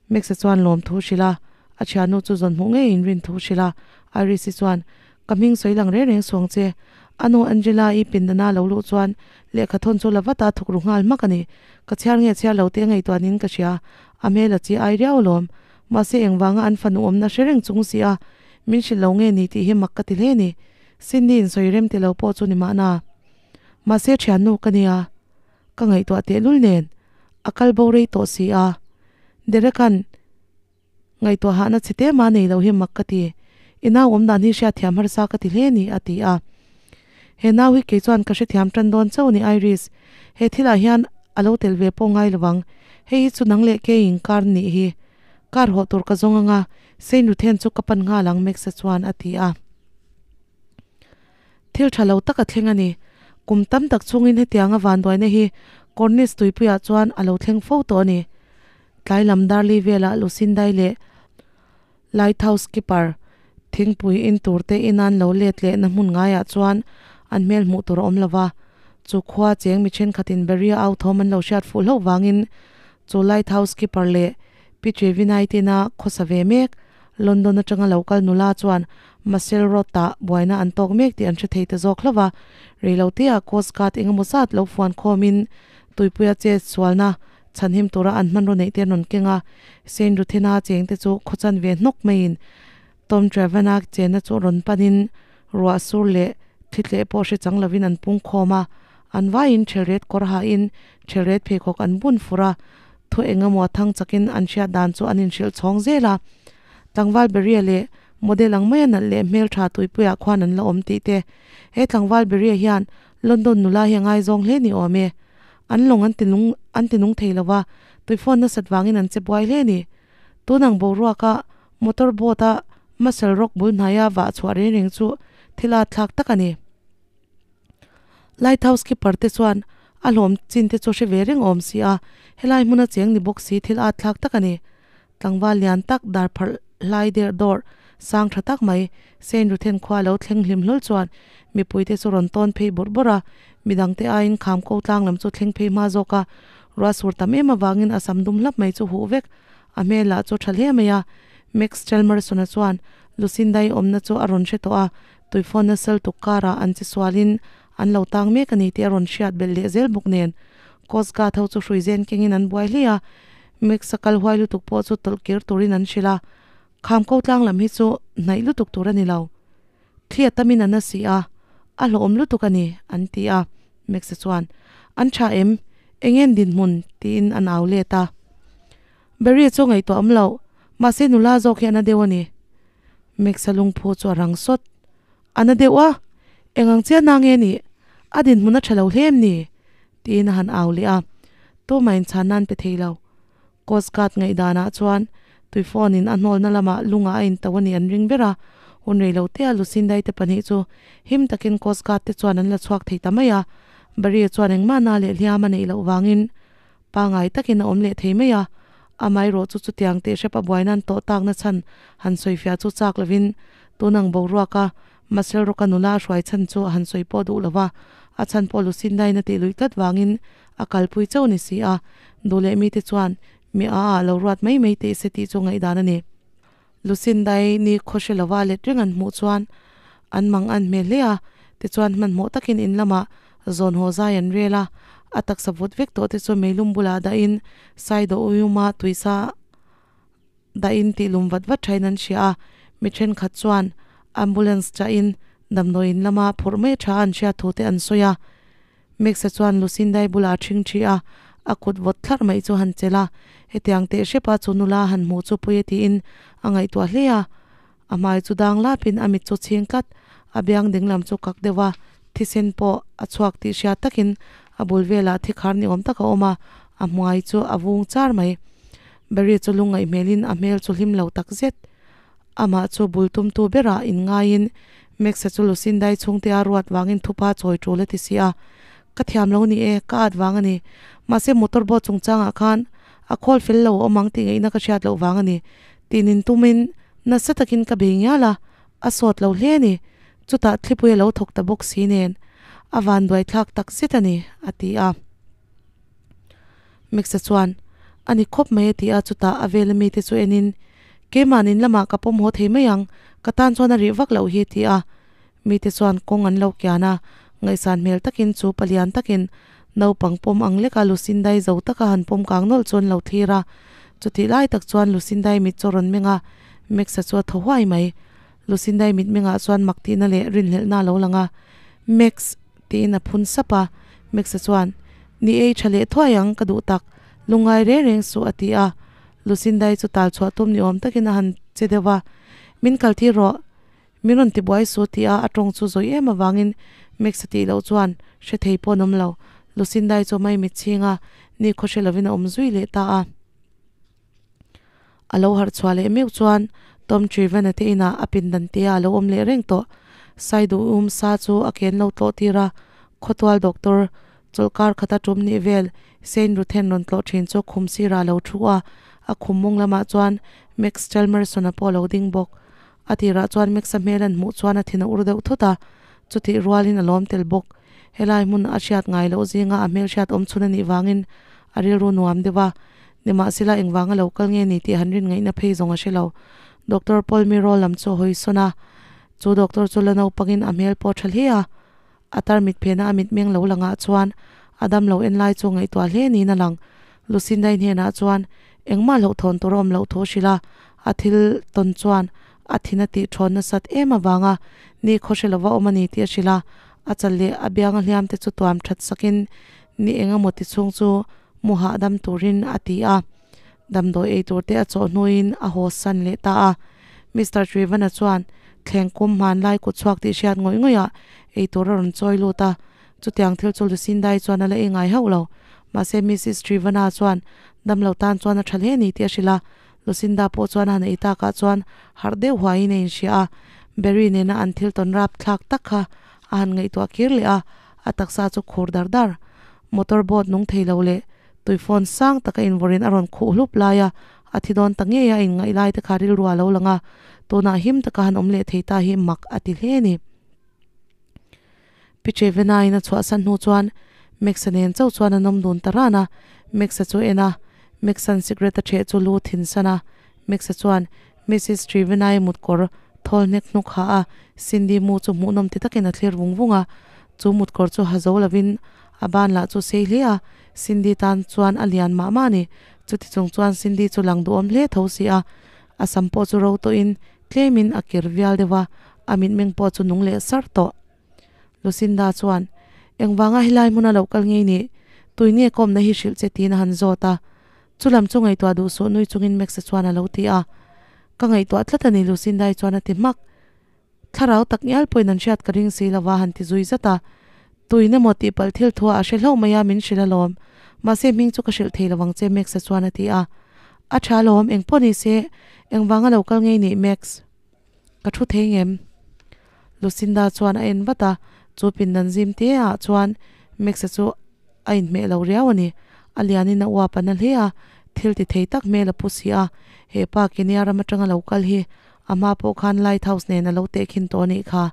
Max-a chuan lawm thu hrilh a, a thiannu chu zawn hmuh ngeiin rin thu hrilh a. Iris-i chuan, Ka hming sawi lang reng reng suang che. A nu Angela-i pindana lo luh chuan lehkha thawn chu la vat a thuk ru nghal hmak a ni. Ka chhiar nge chhiar lo tih a ngaihtuah niin ka hria. A hmel a chi ai riau alawm. Mahse engvanga an fanu awmna hre reng chung si a, min hrilh lo nge ni tih hi mak ka ti hle a ni. Cindy-in sawi rem ti lo pawh chu ni mahna. Mahse thiannu ka nia. Ka ngaihtuah tehlul nen a kal bo rei tawh si a, Derek-a'n ngaihtuah hahna chhe te mah nei lo hi mak ka ti, i nau awm dan hi hriatthiam harsa ka ti hle a ni, a ti a. He nau hi kei chuan ka hrethiam tan dawn chauh a ni Iris, he thilah hian a lo tel ve pawh ngai lo ang, hei hi chu nang leh keiin kar nih hi, kar hawh tur ka zawng anga Saint Ruthen chu ka pan nghal ang Max-a chuan a ti a. Thil tha lo tak a thleng a ni. Kum tam tak chungin hetianga vanduaina hi Cornish tuipuiah chuan a lo thleng fo tawh a ni. Tlai lam Darley velah Lucindai leh Lighthouse Keeper thingpui in tur te inan lo let lehna hmun ngaiah chuan an hmel hmuh tur a awm lo va. Chu khua cheng mi thenkhatin Beria au thawm an lo hriat fuh hlauh vangin chu Lighthouse Keeper leh Pi Trevinai tina khawsa ve mek London atanga lo kal nula chuan Muscle Road-ah buaina an tawk mek tih an hre thei ta zawk hlauh a, reiloteah Coast Guard engemaw zat lo fuan khawmin tuipuia chet sualna chhanhim tura an hmanraw neih te an rawn keng a, Saint Ruthena chengte chu khawchan ve hnawk maiin Tom Trevena chenna chu rawn panin ruah sur leh thli tleh pawh hre chang lovin an pung khawm a, an vaiin ṭhelret kawr hahin ṭhelret pheikhawk an bun fur a, Thu engemaw a thang chakin an hriat dan chu an inhrilh chhawng zel a. Tlangval Beria leh model ang maia nalh leh hmeltha tuipuiah khuan an la awm tih te. He tlangval Beria hian London nula hi a ngaizawng hle ni awm e. An lawng an ti nung an ti nung thei lo va, tuifawn nasat vangin an che buai hle a ni. Tunang boruaka motor boat a Muscle Rock bul hnaia vah chhuah reng reng chu thil a thlak tak a ni. Lighthouse keeper te chuan a hlawm chin te chu hre ve reng awm si a, helai hmuna cheng ni bawk si thil at thlak tak a ni. Tlangval lian tak dar pharh hlai der dawr sang tha tak mai Saint Ruthen khua lo thleng hlim hlawl chuan mipui te chu rawn tawn phei bawrh bawrh a, midang te aiin kham ko tlang lam chu thleng phei hma zawk a, ruah sur tam em avangin a sam dum hlap mai chu huh vek a hmel lah chu tha hle mai a. Max Chalmerson-a chuan Lucinda-i awmna chu a rawn hre tawh a, Tuifawn nasal tuk karah an che sualin an lo tang mek a ni tih a rawn hriat belh leh zel bawk nen. Coast Guard ho chu hrui zen kengin an buai hle a, Max a kal huai lutuk pawh chu tawlh kir turin an hrilh a, Kham ko tlang lam hi chu hnaih lutuk tur a ni lo. Thli a tamin a na si a, a hlawhawm lutuk a ni, an ti a. Max-a chuan, An tha em? Engen dinhmun? tiin an au let a. Barry chu ngaihtuah awm loh, mahse nula zawk hi a na deuh a ni. Max-a lungphu chu a rang sawt. A na deuh a, eng ang chiah na nge nih? A dinhmun a tha lo hle em ni? tiin a han au leh a, tumah inchhan nan pe thei lo. Coast Guard ngaihdanah chuan tui phone in a hnawlna lamah lungah a into a nih an ring ber a, hun rei lo tea Lucindai te pahnih chu him takin Coast Guard te chuan an la chhuak thei ta mai a, Barry chuan engmah na leh hliam a neih loh vangin Pangai takin a awm leh thei mai a, amaherawh chu chutiang teh hrep a buai nan tawh takna chhan han sawifiah chu chak lovin tunang boruaka Marcel Rock-a nula a hruai chhan chu a han sawi pawh duh lova, a chhan pawh Lucinda-in a tih luih tlat vangin a kalpui chauh ni si a, duh leh mite chuan mi a ah lo ruat mai mai teh se tih chu ngaihdan a ni. Lucinda-i ni khaw hre lova let reng an hmuh chuan an mang an hmel hle a, tichuan hmanhmawh takin in lamah zawn haw zai an rel a, a taksa vut vek tawh te chu meilum bulah dahin Saido Uyuma tuisa dahin tih lum vat vat thain an hria a, mi thenkhat chuan ambulance chahin damdawiin lama phurh mai tha an hriat thu te an sawi a. Max-a chuan Lucinda-i bulah a ṭhing ṭhi a, a kut vawt thlarh mai chu han chelh a, hetiang teh hrep a chu nula han hmuh chu pui a tiin a ngaihtuah hle a. A hmai chu dang lapin a mit chu chhing tlat, a biang dinglam chu kak deuh a, thisen pawh a chhuak tih hriat takin a bul velah thi khar ni awm tak a awm a, a hmuai chu a vung char mai. Barry chu lungngaih hmelin a hmel chu hlim lo tak zet. Amah chu bul tumtu berah inngaiin Max-a chu Lucinda-i chhungte a ruat vangin thupa chawi tul a ti si a. Ka thiam lo ni e, ka at vang a ni. Mahse motor boat chungchangah khan a khawl fel lo awm ang tih ngaihna ka hriat loh vang a ni. Tihnin tumin nasa takin ka bei ngial a, a sawt lo hle a ni. Chutah thlipui a lo thawk ta bawk si nen a vanduai thlak tak zet a ni, a ti a. Max-a chuan, A ni khawp mai a ti a, chutah a vela mite chu enin, Keimahni in lamah ka pawm haw thei mai ang, ka tan chuan a rih vak loh hi a ti a. Mite chuan kawng an lo kian a, ngaihsan hmel takin chu palian takin naupang pawm ang leka Lucindai zo taka han pawm kang nawlh chu an lo thlir a. Chutih lai tak chuan Lucindai mit chu a rawn meng a, Max-a chu a thaw huai mai. Lucindai mit mengah chuan mak tihna leh rinhlelhna a lo lang a, Max! Tiin a phun sap a, Max-a chuan, Ni ei tha leh thuai ang, ka duh tak, lungngai reng reng suh a ti a. Lucinda-i chu tal chhuah tum ni awm takin a han che deuh a, Min kal tir rawh, min rawn ti buai suh ti a a tawng chu zawi em avangin Max-a tih loh chuan hre thei pawh an awm lo. Lucinda-i chu mai mit chhing a, ni khaw hre lovin a awm zui leh ta a. A lo harh chhuah leh meuh chuan Tom Trivena te inah a pindan te ah a lo awm leh reng tawh. Saiduhum sa chu a ken lo tlawh tir a, khawtual doctor chawlhkar khata tum nih vel Saint Ruthen rawn tlawh thin chu khum sirah a lo thu a, a khum mawng lamah chuan Max Chalmerson-a pawh a lo ding bawk. A tirah chuan Max-a hmel an hmuh chuan a thin a ur deuh thut a, chutih rualin a lawm tel bawk. Helai hmun a hriat ngai loh zinga a hmelhriat awm chhun a nih vangin a rilru nuam deuh a, nimahsela engvanga lo kal nge ni tih han rin ngaihna phei zawng a hre lo. Doctor Paul Miro lam chu a hawi sawn a, chu doctor chu la naupangin a hmel pawh tha hle a, a tarmit phena a mitmeng lo langah chuan a damlo en lai chu ngaihtuah hle niin a lang. Lucinda-i hnenah chuan engmah hlauhthawn tur a awm loh thu a hrilh a, a thil tawn chuan a thin a tih thawn nasat em avanga ni khaw hre lova awm a ni tih a hrilh a, a chal leh a bianga hliam te chu tuam that sakin ni eng emaw ti chhung chu mu hahdam turin a ti a, damdawi ei tur te a chawh hnuin a haw san leh ta a. Mister Trivana chuan thleng kum hmanlai kut chhuak tih hriat ngawih ngawih ah ei tur a rawn chawi lut a, chutiang thil chu Lucinda-i chuan a la ei ngai hauh lo. Mahse Missus Trivana chuan damlo tan chuan a tha hle a ni tih a hrilh a. Lucinda pawh chuan a han ei takah chuan harh deuh huaiin a inhria a, Barry nena an thil tawn rapthlak tak kha a han ngaihtuah kir leh a, a taksa chu khur dar dar. Motor boat nung thei lo leh tui phone sang taka invawrin a rawn khuh hlup lai a, a thi dawn ta ngei a inngaih lai te kha rilru a lo lang a, tunah him taka han awm leh thei ta hi mak a ti hle a ni. Pi Trevena-in a chhuahsan hnu chuan Max-a nen chauh chuan an awm dun ta ran a, Max-a chu en a, Max-a'n cigarette a ṭheh chu lu thin san a, Max-a chuan Missus Trevena-i mutkawr thawl hnek hnuk ha a, Cindy mu chu hmuhnawm ti takin a thlir vung vung a, chu mutkawr chu ha zo lovin a ban lah chu sei hle a, Cindy tan chuan a lian mah mah a ni, chuti chung chuan Cindy chu lang duhawm hle tho si a, a sam pawh chu ro tawhin tlemin a kir vial deuh a, a mitmeng pawh chu nung leh sar tawh. Lucinda chuan, Engvanga helai hmuna lo kal ngei nih? Tui nge kawmna hi hrilh che tiin a han zawt a. Chu lam chu ngaihtuah duh suh nui chungin Max-a chuan a lo ti a. Ka ngaihtuah tlat a ni Lucinda-i chuan a ti hmak. Thlarau tak ngial pawhin an hriat ka ring si lova han ti zui zat a. Tuin emaw tih palh thil thua a hre hlauh mai a min hrilh alawm. Mahse hming chu ka hrilh thei lovang che Max-a chuan a ti a. A tha alawm, engpawh ni se, engvanga lo kal ngei nih Max? Ka thu thei ngem? Lucinda chuan a en vat a, chu pindan zim te ah chuan Max-a chu a inhmeh lo riau a ni. A lianin a uap a na hle a, thil ti thei tak hmel a pu si a. He pa Kenya ram atanga lo kal hi a hma pawh khan Lighthouse nen a lo tehkhin tawh a nih kha.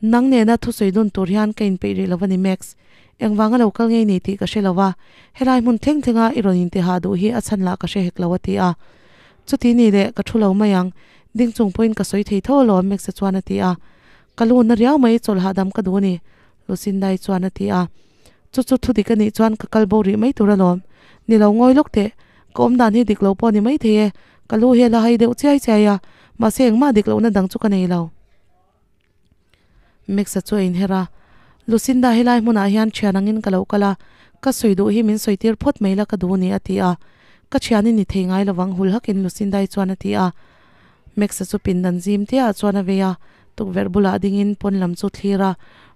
Nang nena thusawi dun tur hian ka inpeih rih lo a ni Max. Engvanga lo kal ngei ni tih ka hre lo a, helai hmun thleng thlenga i rawn intihah duh hi a chhan lah ka hre hek lo a ti a. Chuti ni leh ka thu lo mai ang, ding chung pawhin ka sawi thei tho alawm Max-a chuan a ti a. Ka lu na riau mai chawlh hahdam ka duh a ni Lucinda-i chuan a ti a. Chu chu thu dik a nih chuan ka kal bo rih mai tur alawm. Ni lo ngawi lawk teh, ka awm dan hi dik lo pawh a ni mai thei e, ka lu hi a la hai deuh chiai chiai a, mahse engmah dik lohna dang chu ka nei lo. Max-a chu a inher a, Lucinda helai hmunah hian thian angin ka lo kal a, ka sawi duh hi min sawi tir phawt mai la ka duh ni a ti a. Ka thian i ni thei ngai lovang hul hakin Lucinda-i chuan a ti a. Max-a chu pindan zim te ah chuan a vei a, tukverh bulah dingin pawn lam chu thlir a,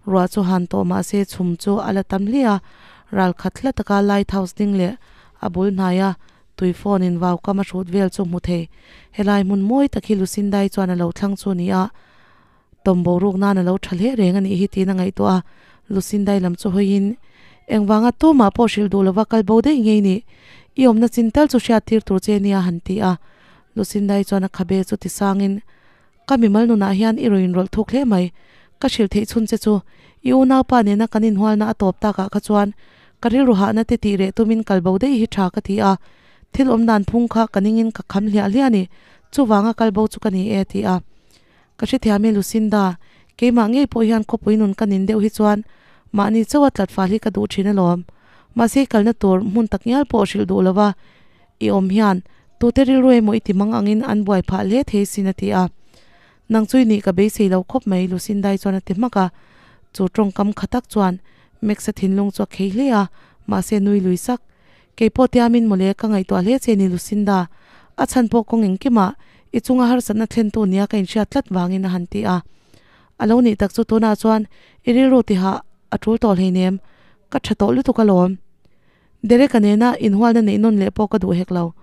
ruah chu han tawh mah se chhum chu a la tam hle a, ral khat hla taka lighthouse ding leh a bul hnaia tui phone in vau kam a hrut vel chu hmu thei. Helai hmun mawi tak hi Lucinda-i chuan a lo thlang chu a ni a, tawm boruak nan a lo tha hle reng a nih hi tiin a ngaihtuah a, Lucinda-i lam chu hawiin, Engvanga tumah pawh hrilh duh lova kal bo daih ngei nih, i awmna chin tal chu hriat tir tur che nia han ti a. Lucinda-i chuan a khabe chu ti sangin, Ka mimal nunah hian i rawn inrawlh thuk hle mai, ka hrilh theih chhun che chu, i unaupa nena kan inhualna a tawp takah kha chuan ka rilru hahna te tih reh tumin kal bo daih hi tha ka ti a, thil awm dan phung kha ka ningin ka kham hliah hliah a ni, chuvanga kal bo chu ka ni e a ti a. Ka hrethiam e Lucinda, keimah ngei pawh hian khawpui nun ka nin deuh hi chuan mahni chauha tlat fal hi ka duh thin alawm. Mahse i kalna tur hmun tak ngial pawh hrilh duh lova i awm hian tute rilru emaw i ti mang angin an buai phah hle thei sin a ti a. Nang chu i nih ka beisei lo khawp mai Lucinda-i chuan a ti hmak a. Chu tawngkam kha tak chuan Max-a thinlung chu a khei hle a, mahse nui lui sak. Kei pawh tiamin mawle ka ngaihtuah hle che ni Lucinda, a chhan pawh kawng engkimah i chunga harsatna thlentu nia ka inhriat tlat vangin a han ti a. A lo nih tak chu tunah chuan i rilru tihah a tul tawh hleinem, ka tha tawh lutuk alawm. Derek-a nena inhualna neih nawn leh pawh ka duh hek lo.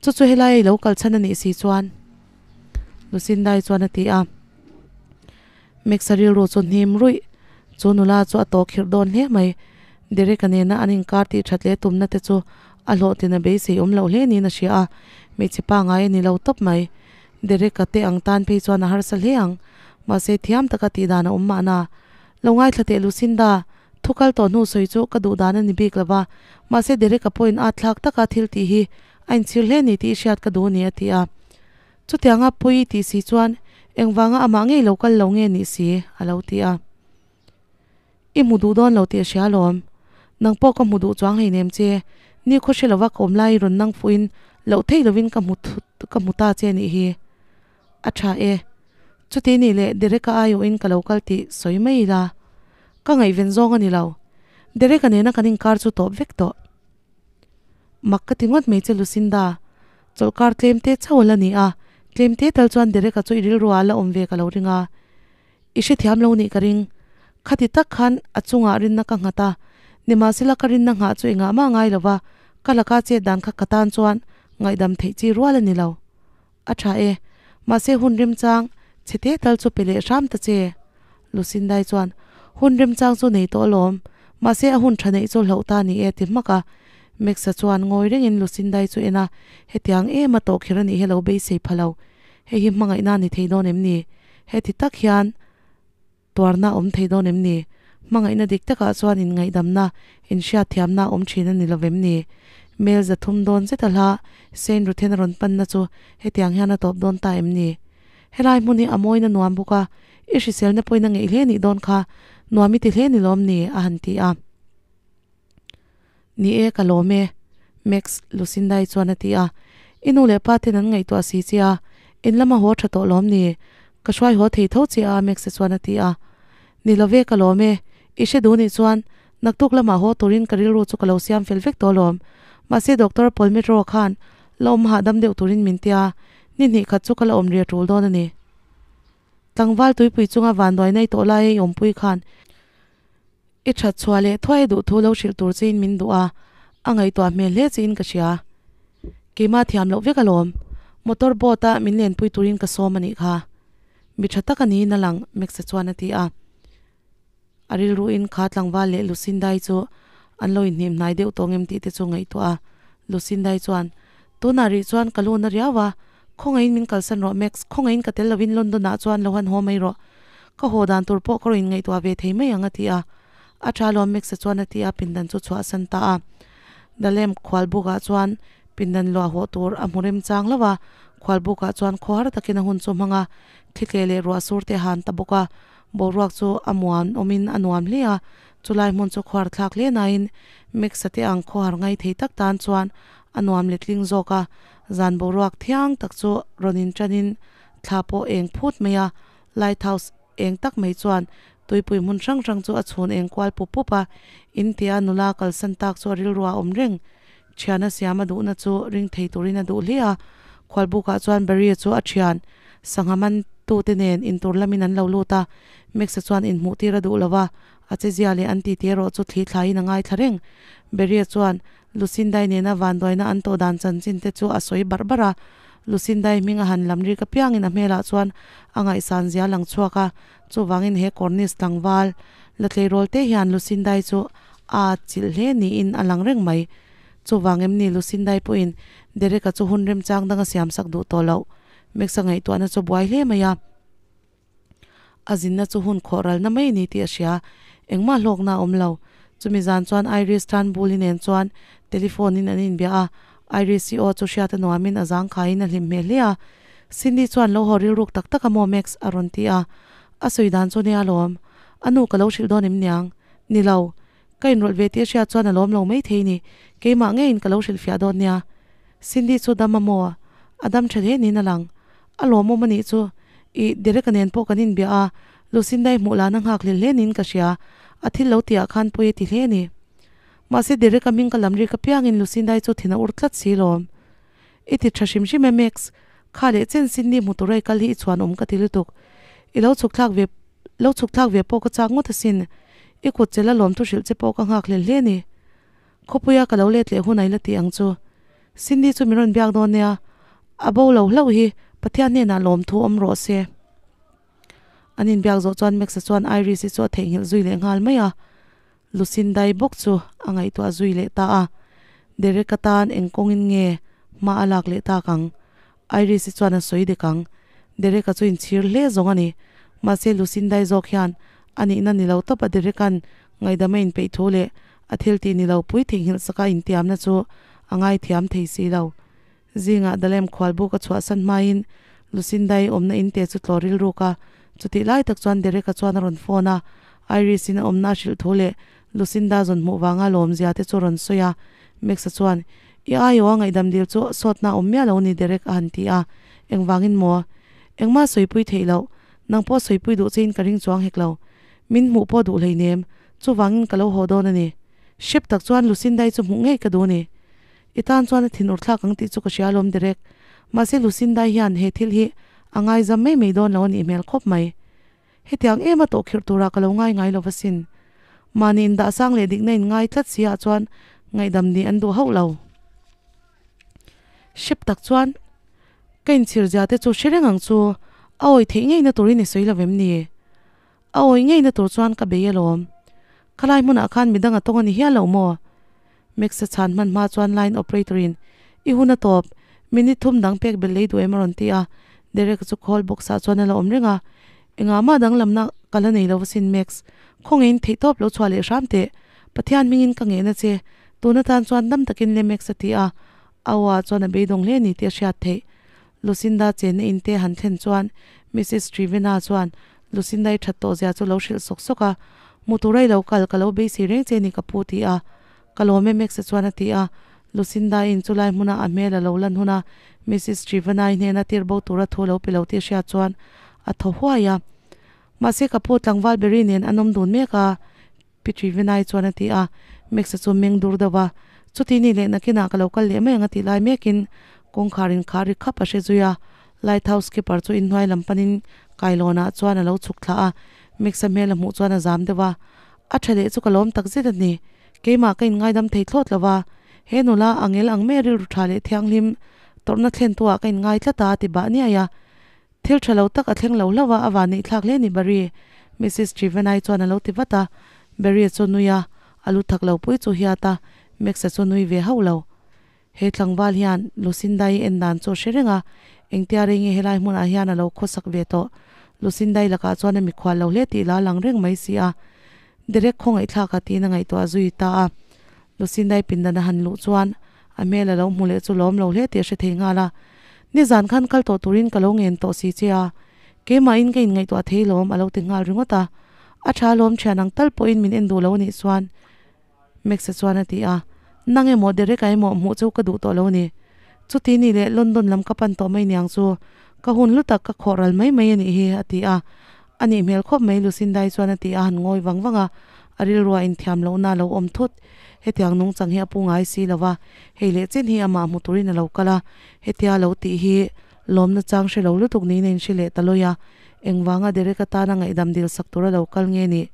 Chu chu helai i lo kal chhan a nih si chuan Lucinda-i chuan a ti a. Max-a rilru chu hnim ruih. Chu nula chu a tawh khirh dawn hle mai. Derek-a nena an inkar tih that leh tumna te chu a hlawhtlin a beisei awm loh hle niin a hria a, hmeichhe pangai a ni lo tawp mai. Derek-a te ang tan phei chuan a harsa hle ang. Mahse thiam taka tih dan a awm mahna. Lo ngaithla teh Lucinda, Thu kal tawh hnu sawi chu ka duh dan a ni bik lo va, mahse Derek-a pawhin at thlak taka thil tih hi a inchhir hle ni tih i hriat ka duh a ni a ti a. Chutianga pui tih si chuan engvanga amah ngei lo kal lo nge nih si a lo ti a. I hmu duh dawn lo tih a hria alawm. Nang pawh ka hmu duh chuang hleinem che, ni khaw hre lova ka awm lai rawn nang fuhin loh theih lovin ka hmu ka hmu ta che nih hi. A tha e. Chuti nih leh Derek-a aiawhin ka lo kal tih sawi mai ila. Ka ngaihven zawng a ni lo. Derek-a nena kan inkar chu tawp vek tawh. Mak ka ti ngawt mai che Lucinda. Chawlhkar tlem te chauh a la ni a, tlem te tal chuan Derek-a chu i rilruah a la awm ve ka lo ring a. I hrethiam lo nih ka ring. Khati tak khan a chungah rinna ka nghat a, nimahsela ka rinna nghah chu engah mah ngai lo va, ka laka chet dan kha ka tan chuan. Ngaihdam theih chi rual a ni lo. A tha e, mahse hun remchang chhete tal chu pe leh hram ta che. Lucindai chuan, Hun remchang chu nei tawh alawm, mahse a hun tha neih chu hlauh ta ni e ti hmak a. Max-a chuan ngawi rengin Lucindai chu en a, Hetiang em a tawh kher a nih hi lo beisei pha lo. Hei hi hmangaihna a ni thei dawn em ni? Heti tak hian tuarna a awm thei dawn em ni? Hmangaihna dik takah chuan inngaihdamna, inhriatthiamna a awm thin a ni lo vem ni? Mel 300 dawn zet a hla Saint Ruthen a rawn panna chu hetiang hian a tawp dawn ta em ni? Helai hmun hi a mawina nuam bawk a, i hriselna pawhin a ngeih hle nih dawn kha, nuam i ti hle ni lawm ni? a han ti a. Ni e, ka lawm e, Max, Lucinda-i chuan a ti a. I nu leh pa ten an ngaihtuah si che a, in lama haw tha tawh lawm ni? Ka hruai haw thei tho che a, Max-a chuan a ti a. Ni lo ve, ka lawm e. I hre duh nih chuan, naktuk lamah haw turin ka rilru chu ka lo siam fel vek tawh lawm. Mahse Doctor Polmetro khan la awm hahdam deuh turin min ti a, ni hnih khat chu ka la awm ri a tul dawn a ni. Tlangval tuipui chunga vanduai nai tawh laia i awmpui khan I that chhuah leh thuai duh thu lo hrilh tur chein min duh a, a ngaihtuah hmel hle chein ka hria. Keimah thiam loh vek alawm, motor boat a min lenpui turin ka sawm a nih kha. Mi tha tak a niin a lang, Max-a chuan a ti a. A rilruin kha tlangval leh Lucinda-i chu an lo inhnim hnai deuh tawh ngem tih te chu ngaihtuah a. Lucinda-i chuan, Tunah rih chuan ka lu na riau a, Khawngaihin min kalsan rawh Max, khawngaihin ka tel lovin London ah chuan lo han haw mai rawh. Ka haw dan tur pawh ka rawn inngaihtuah ve thei mai ang a ti a. A tha alawm Max-a chuan a ti a, pindan chu chhuah san ta a. Dalem khualbuk ah chuan pindan luah haw tur a hmu remchang lo a, khualbuk ah chuan khawhar takin a hun chu hmang a, thlitleh leh ruah sur te a han ta bawk a, boruak chu a muan awmin a nuam hle a, chulai hmun chu khuar thlak hle nain Max-a te ang khawhar ngai thei tak tan chuan a nuam letling zawk a, Zan boruak thiang tak chu rawn inṭanin thla pawh eng phut mai a, lighthouse eng tak mai chuan tuipui hmun hrang hrang chu a chhun eng kual pup pup a, in tia nula kalsan tak chu a rilru a awm reng. Thiana siam a duhna chu ring thei turin a duh hle a, khualbukah chuan Barry-a chu a thian sangha man tute nen intur lamin an lo lut a, Max-a chuan inhmuh tir a duh lo va, a chezia leh an titi erawh chu thli thlaiin a ngaithla reng. Barry-a chuan Lucindai nena vanduaina an tawh dan chanchin te chu a sawi barh barh a, Lucindai hming a han lam rik apiangin a hmelah chuan a ngaihsan zia lang chhuak a, chuvangin he Cornish tlangval la tleirawl te hian Lucindai chu a chilh hle niin a lang reng mai. Chuvang em ni Lucindai pawhin Derek-a chu hun remchang danga siamsak duh tawh loh Max-a ngaihtuahna chu buai hle mai a. A zinna chu hun khawh ralna mai a ni tih a hria. Engmah hlawkna a awm lo. Chumi zan chuan Iris Turnbull-i nen chuan telephone-in an inbia a. Iris-i aw chu hriat a nuamin a zangkhaiin a hlim hmel hle a. Cindy chuan lo haw rilruk tak tak a maw Max? a rawn ti a. A sawi dan chu nia lawm. A nu ka lo hrilh dawn em niang? Ni lo. Ka inrawlh ve tih a hriat chuan a lawm lo mai thei ni. Keimah ngeiin ka lo hrilhfiah dawn nia. Cindy chu dam a maw? A dam tha hle niin a lang. A lawmawm a nih chu. Ih, Derek-a nen pawh kan inbia a, Lucinda-i hmuh lana nghak hlel hle niin ka hria. A thil lo tihah khan pawi a ti hle a ni. Mahse Derek-a hming ka lam rik apiangin Lucinda-i chu thin a ur tlat si lawm. I ti tha hrim hrim e Max, kha leh chen Cindy hmu tura i kal hi i chhuan awm ka ti lutuk. I lo chhuk thlak ve lo chhuk thlak ve pawh ka chak ngawt asin. I kut che la lawm thu hrilh che pawh ka nghak hlel hle a ni. Khawpuia ka lo let leh hun a i la ti ang chu. Cindy chu min rawn biak dawn nia, a bo lo hlauh hi Pathian hnenah lawmthu awm rawh se. An inbiak zawh chuan Max-a chuan Iris-i chu a theihnghilh zui leh nghal mai a, Lucindai bawk chu a ngaihtuah zui leh ta a. Derek-a tan eng kawngin nge hma a lak leh tak ang? Iris-i chuan a sawi dek ang. Derek-a chu inchhir hle zawng a ni. Mahse Lucindai zawk hian a nihna ni lo tawp a Derek-a'n ngaihdam a inpeih thu leh A thil tih ni lo pui theihnghilh saka intiamna chu a ngaithiam thei si lo. Zingah Dalem khualbuk a chhuahsan hmain Lucindai awmna inte chu tlaw rilruk a, chutih lai tak chuan Derek-a chuan a rawn phone a, Iris-in a awmna a hrilh thu leh Lucinda zawn hmuh vanga lawmzia te chu a rawn sawi a. Max-a chuan, I aiawh a ngaihdam dil chu sawtna a awm miah lo ni Derek a han ti a, Engvangin maw? Engmah sawipui theih loh, nang pawh sawipui duh chein ka ring chuang hek lo. Min hmuh pawh duh hleinem, Chuvangin ka lo haw dawn a ni. Hrep tak chuan Lucindai chu hmuh ngei ka duh a ni. I tan chuan a thin ur thlak ang tih chu ka hria alawm Derek. Mahse Lucindai hian he thil hi a ngaizam mai mai dawn lo a nih hmel khawp mai. Hetiang em a tawh khirh turah ka lo ngai ngai lo asin. Mahni indahsang leh dikna in ngai tlat si ah chuan ngaihdam nih an duh hauh lo. Hrep tak chuan ka inchhir zia te chu hre reng ang chu, a awi theih ngeina turin i sawi lo vem ni? A awi ngeina tur chuan ka bei alawm. Khalai hmunah khan midang a tawng a ni hial lo maw? Max-a chhan hman hma chuan line operator in, I hun a tawp, minute thum dang pek belh lei duh em a rawn ti a. Derek-a chu call box ah chuan a la awm reng a. Engah mah danglamna ka la nei lo asin Max, khawngeiin theihtawp lo chhuah leh hram teh. Pathian hmingin ka ngehna che, tun atan chuan dam takin le Max a ti a. A aw ah chuan a beidawng hle ni tih a hriat theih. Lucinda chenna in te han thlen chuan Missus Trivena chuan Lucinda i that tawh zia chu lo hrilh sawk sawk a, Mu tura i lo kal, ka lo beisei reng che ni ka pu ti a. Ka lawm em Max-a chuan a ti a. Lucinda in chulai hmuna a hmel a lo lan huna Missus Trivena-i hnena tir bo tura thu lo pe lo tih hriat chuan a thaw huai a. Mahse ka pu tlangval Berry nen an awm dun mek a. Pi Trivenai chuan a ti a, Max-a chu meng dur deuh a, Chuti ni leh nakinah ka lo kal leh mai ang a tih lai mekin kawngkhar inkhar ri khap a hre zui a, Lighthouse keeper chu inhnuai lam panin kailawnah chuan a lo chhuk thla a, Max-a hmel a hmuh chuan a zam deuh a, A tha leh chu ka lawm tak zet a ni, keimah ka inngaidam thei thlawt lo va, he nula angel ang mai rilru tha leh thianghlim tawrhna thlentu ah ka inngai tlat a a ti bah niai a. Thil tha lo tak a thleng lo hlauh a, a van neih thlak hle ni Barry, Missus Trivenai chuan a lo ti vat a. Barry chu nui a, a lu thak lo pui chu hiat a, Max-a chu nui ve hauh lo. He tlangval hian Lucinda-i en dan chu a hre reng a, engtia rei nge helai hmunah hian a lo khawsak ve tawh. Lucinda-i lakah chuan a mikhual lo hle tih la lang reng mai si a. Derek khawngaihthlak a tiin a ngaihtuah zui ta a. Lucinda-i pindan a han luh chuan a hmel a lo hmu leh chu lawm lo hle tih a hre thei nghal a. Nizan khan kal tawh turin ka lo ngen tawh si che a, keimahin ka inngaihtuah thei lawm a lo ti nghal ringawt a. A tha lawm thian ang tal pawhin min en duh lo a nih chuan Max-a chuan a ti a. Nang emaw Derek-a emaw hmuh chu ka duh tawh lo a ni. Chuti ni leh London lam ka pan tawh mai niang chu ka hun hlu tak ka khawh ral mai mai a nih hi a ti a. A nih hmel khawp mai Lucinda-i chuan a ti a han ngawi vang vang a, a rilruah inthiam lohna a lo awm thut. Hetiang nungchang hi a pu ngai si lo va, hei leh chin hi amah hmu turin a lo kal a, hetia lo tih hi lawmna chang hre lo lutuk niin a inhre leh ta lawi a, engvanga Derek atana ngaihdam dil sak tura lo kal nge nih?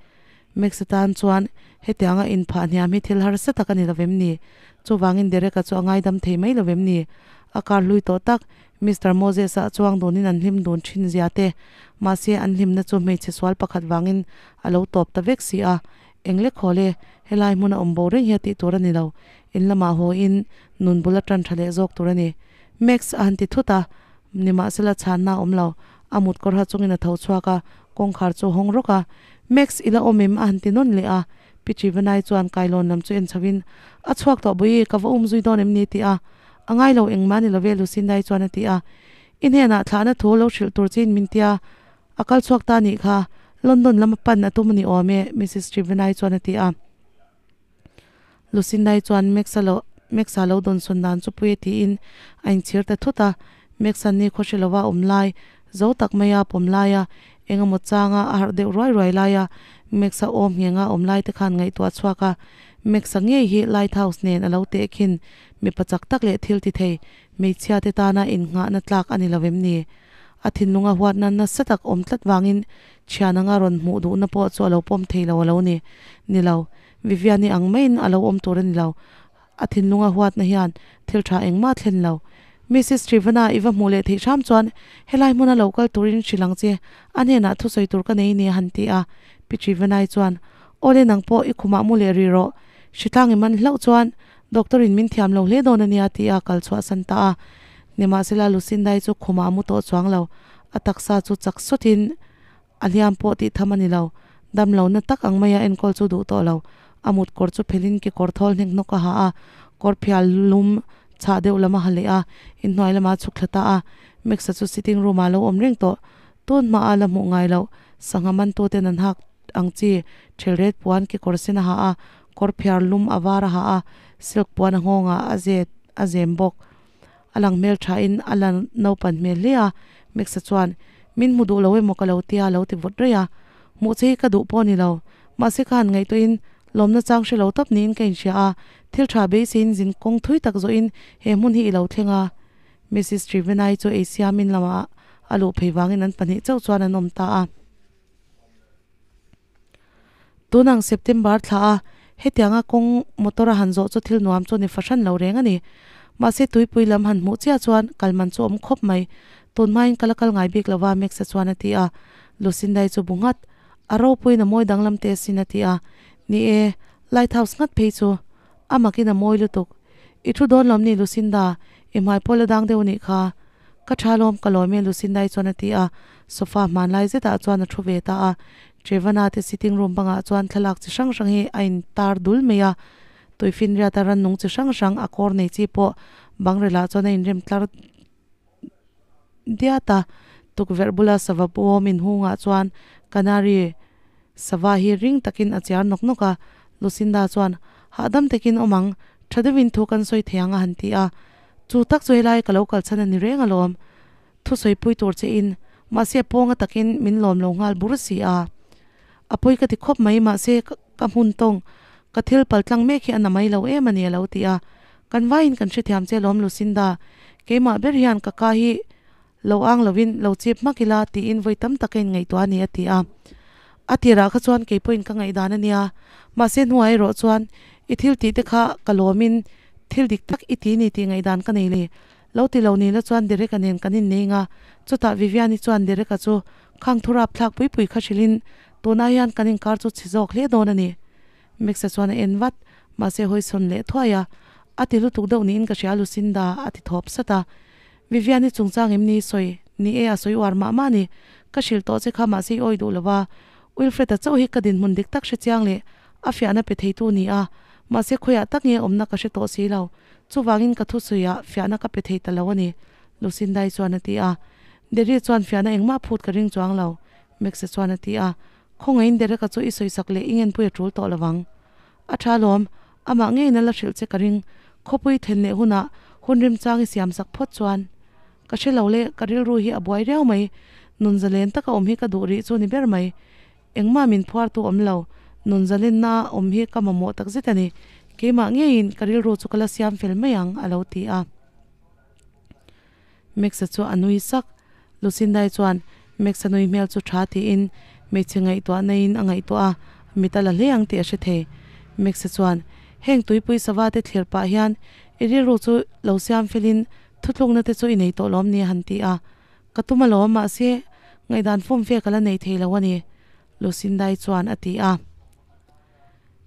Max atan chuan hetianga inphah hniam hi thil harsa tak a ni lovem ni? Chuvangin Derek-a chu a ngaidam thei mai lovem ni? A kar hlui tawh tak, Mister Moses-a chuang dunin an hlim dun thin zia te, mahse an hlimna chu hmeichhe sual pakhat vangin a lo tawp ta vek si a. Eng lek haw le, helai hmuna awm bo reng hi a tih tur a ni lo. In lamah haw in nun bul a tan tha leh zawk tur a ni. Max a han ti thut a, nimahsela chhanna a awm lo. A mut kawrha chungin a tho chhuak a, kawngkhar chu a hawng rawk a. Max i la awm em? a han ti nawn leh a. Pi Trivanai chuan kailawn lam chu en chho in, A chhuak tawh bawi, ka va um zui dawn em ni? ti a. A ngai lo engmah ni love Lucindai chuan a ti a. I hnenah thlahna thu lo hrilh tur chiin min tia, a kal chhuak ta nih kha, London lama pan a tum a ni awm e Missus Trivanai chuan a ti a. Lucindai chuan Max-a lo Max-a lo dawn sawn dan chu pui a tiin a inchhir ta thut a. Max-a ni khaw hre lova awm lai, zo tak maia pawm laia eng emaw changa a harh deuh ruai ruai laia Max-a awm nghenga awm lai te khan ngaihtuah chhuak a. Max-a ngei hi Lighthouse nen a lo teh khin mipa chak tak leh thil ti thei hmeichhia te tana innghahna tlak a ni lo em ni? A thinlunga huatna nasa tak awm tlat vangin thian anga rawn hmuh duhna pawh chu a lo pawm thei lo a lo ni. Ni lo, Vivian-i ang maiin a lo awm tur a ni lo. A thinlunga huatna hian thil tha engmah a thlen lo. Missus Trivana i va hmuh leh theih hram chuan helai hmuna lo kal turin hrilh ang che, a hnenah thusawi tur ka nei ni a han ti a. Pi Trivanai chuan, Awle nang pawh i khumah mu leh rih rawh, hritlang i man hlauh chuan doctor in min thiam lo hle dawn a nia ti a kal chhuah san ta a. Nimahsela Lucindai chu khumah a mu tawh chuang lo, a taksa chu chak sawtin A hliam pawh tih tham a ni lo. Dam lo na tak ang maia enkawl chu duh tawh lo. A mut kawr chu phelin kekawr thawl hnek hnawk a ha a, kawr phial lum chhah deuh lam a ha leh a, inhnuai lamah a chhuk thla ta a. Max-a chu sitting room ah a lo awm reng tawh. Tun hmaah a la hmuh ngai loh. Sangha mantuten an hak ang chi thelret puan kekawr sen a ha a, kawr phiar lum a var a ha a, silk puan a nghawngah a zet a zem bawk. A lang hmel thain a la naupan hmel hle a, Max-a chuan, Min hmu duh lo emaw ka lo tia a lo ti vawt raih a. Hmuh che hi ka duh pawh a ni lo. Mahse ka han ngaihtuahin lawmna chang hre lo tawp niin ka inhria a, thil tha beiseiin zin kawng thui tak zawhin he hmun hi i lo thleng a. Missus Trivenai chu ei siamin lamah a luh phei vangin an pahnih chauh chuan an awm ta a. Tunang September thla a, hetianga kawng motor a han zawh chu thil nuam chu ni fahran lo reng a ni. Mahse tuipui lam han hmuh chiah chuan kal man chu awm khawp mai. Tun hmain ka la kal ngai bik lova Max-a chuan a ti a. Lucinda-i chu bu nghat. A ropuiin a mawi danglam teh asin a ti a. Ni e, lighthouse nghat phei chu a makin a mawi lutuk. I thu dawn lawm ni Lucinda, i hmai pawh la dang deuh anih kha. Ka tha lawm ka lawm e Lucinda-i chuan a ti a. Sofa hmanlai zetah chuan a thu ve ta a. Trevana te sitting room bangah chuan thlalak chi hrang hrang hi a intar dul mai a. Tuifinriata rannung chi hrang hrang a kawr nei chi pawh bangrelah chuan a inrem tlar diat a. Tukverh bula sava bawm inhungah chuan Canary sava hi ring takin a chiar nawk nawk a. Lucinda chuan, Hahdam takin awm ang, tha deuhin thu kan sawi thei ang a han ti a. Chu tak chu helai ka lo kal chhan a ni reng alawm. Thusawi pui tur che in, mahse pawnga takin min lawm lo nghal bur si a. A pawi ka ti khawp mai, mahse ka hmun tawng, ka thil pal tlang mek hi a na mai lo em a ni a lo ti a. Kan vaiin kan hrethiam che lawm Lucinda, keimah ber hian ka ka hi lo ang lovin lo chip hmak ila tiin vawi tam tak ka inngaihtuah a ni a ti a. A tirah kha chuan kei pawhin ka ngaihdan a nia, mahse hnuah erawh chuan i thil tih te kha ka lawmin thil dik tak i ti ni tih ngaihdan ka nei le. Lo ti lo ni la chuan Derek-a nen kan innei nga, chutah Vivian-i chuan Derek-a chu khang thu rapthlak pui pui kha hrilhin tunah hian kan inkar chu chhe zawk hle dawn a ni. Max-a chuan a en vat, mahse hawisawn leh thuai a, a ti lutuk deuh niin ka hria Lucinda a ti thawp sat a. Vivian-i chungchang em ni sawi? Ni e, a sawi uar mah mah a ni. Ka hrilh tawh che kha mahse i awi duh lo va, Wilfred-a chauh hi ka dinhmun dik tak hre chiang leh a fiahna pe theitu ni a, mahse khawiah tak nge awmna ka hre tawh si lo. Chuvangin ka thusawiah fiahna ka pe thei ta lo a ni, Lucinda-i chuan a ti a. Derry chuan fiahna engmah phut ka ring chuang lo, Max-a chuan a ti a. Khawngaihin Derek-a chu i sawisak leh i ngenpui a tul tawh lo vang. A tha alawm, amah ngeiin a la hrilh che ka ring. Khawpui then leh hunah hun rimchang i siamsak phawt chuan. Ka hre lo le, ka rilru hi a buai riau mai. Nun zalen taka awm hi ka duh rih chu ni ber mai. Engmah min phuartu awm lo, nun zalenna awm hi ka mamawh takzet a ni. Keimah ngeiin ka rilru chu ka la siam fel mai ang, a lo ti a. Max-a chu a nui sak. Lucinda-i chuan Max-a nui hmel chu tha tiin hmeichhe ngaihtuah naiin a ngaihtuah a, mit a la hle ang tih a hre thei. Max-a chuan, Heng tuipui sava te thlir pah hian i rilru chu lo siam felin thuthlukna te chu i nei tawh lawm ni a han ti a. Ka tum alawm, mahse ngaihdan fum ve ka la nei thei lo a ni, Lucinda-i chuan a ti a.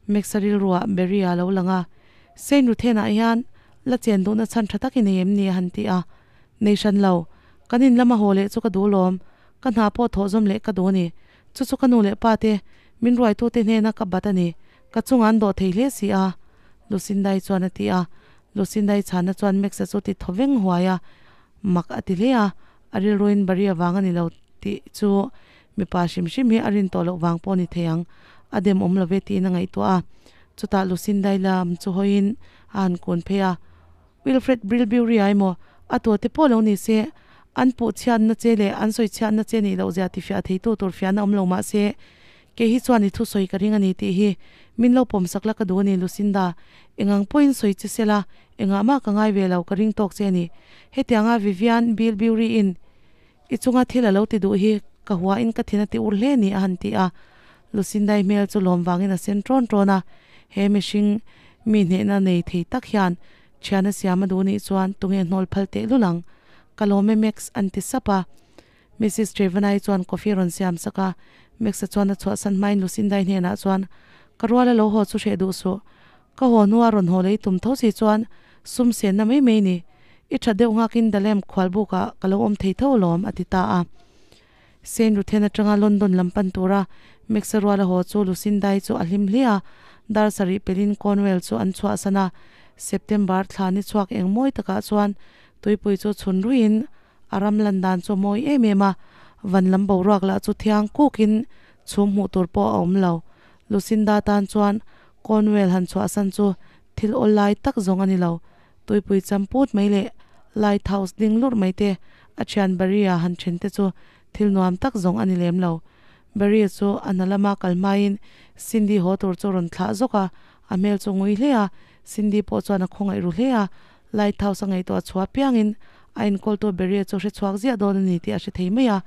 Max-a rilruah Barry-a lo lang a, Saint Ruthen-ah hian la chen duhna chhan tha tak i nei em ni? a han ti a. Nei hran lo, kan in lama haw leh chu ka duh lawm, ka hna pawh thawh zawm leh ka duh a ni. Chu chu ka nu leh pa te, min ruaitute hnena ka bat a ni, ka chungah an dawh thei hle si a, Lucinda-i chuan a ti a. Lucinda-i chhanna chuan Max-a chu ti thaw veng huai a. Mak a ti hle a, a rilruin Barry avang a ni lo tih chu mipa hrim hrim hi a rin tawh loh vang pawh a ni thei ang, a dem awm lo ve tiin a ngaihtuah a. Chutah Lucinda-i lam chu hawiin a han kun phei a, Wilfred Brilbury-a emaw a tuate pawh lo ni se, an puh chhiatna che leh an sawi chhiatna che nih loh zia tifiah theitu tur fiahna awm lo mah se, kei hi chuan i thusawi ka ring a ni tih hi min lo pawmsak la ka duh a ni Lucinda, engang pawhin sawi che se la, Engah mah ka ngai ve lo, ka ring tawk che a ni. Hetianga Vivian Bilbury-in i chunga thil a lo ti duh hi ka huain ka thin a ti ur hle ni a han ti a. Lucinda-i hmel chu lawm vangin a sen ṭawn ṭawn a, he mihring mi hnehna nei thei tak hian ṭhian a siam a duh nih chuan tunge hnawl phal tehlul ang? Ka lawm e Max an ti sap a. Mrs Trevanai chuan coffee a rawn siam sak a, Max-a chuan a chhuahsan hmain Lucinda-i hnenah chuan, Ka rual a lo haw chu hreh duh suh. Ka haw hnua rawn haw lei tum tho si chuan sum senna mai mai ni. I tha deuh nghakin Dalem khualbukah ka lo awm thei tho alawm, a ti ta a. Saint Ruthen atanga London lam pan tura Max-a rual a haw chu Lucinda-i chu a hlim hle a, dar sarih pelin Cornwall chu an chhuahsan a. September thla ni chhuak eng mawi takah chuan tuipui chu chhun ruiin A ram lan dan chu a mawi em em a, van lam boruak lah chu thiang kukin chhum hmuh tur pawh a awm lo. Lucinda tan chuan Cornwell han chhuahsan chu thil awl lai tak zawng a ni lo. Tuipui cham put mai leh lighthouse ding lurh mai te, a thian Barry-a han then te chu thil nuam tak zawng a ni lem lo. Barry chu a hna lama kal hmain Cindy haw tur chu rawn thlah zawk a, a hmel chu ngui hle a, Cindy pawh chuan a khawngaih ru hle a, Lighthouse a ngaihtuah chhuah apiangin a inkawltu Barry chu hre chhuak ziah dawn a ni tih a hre thei mai a.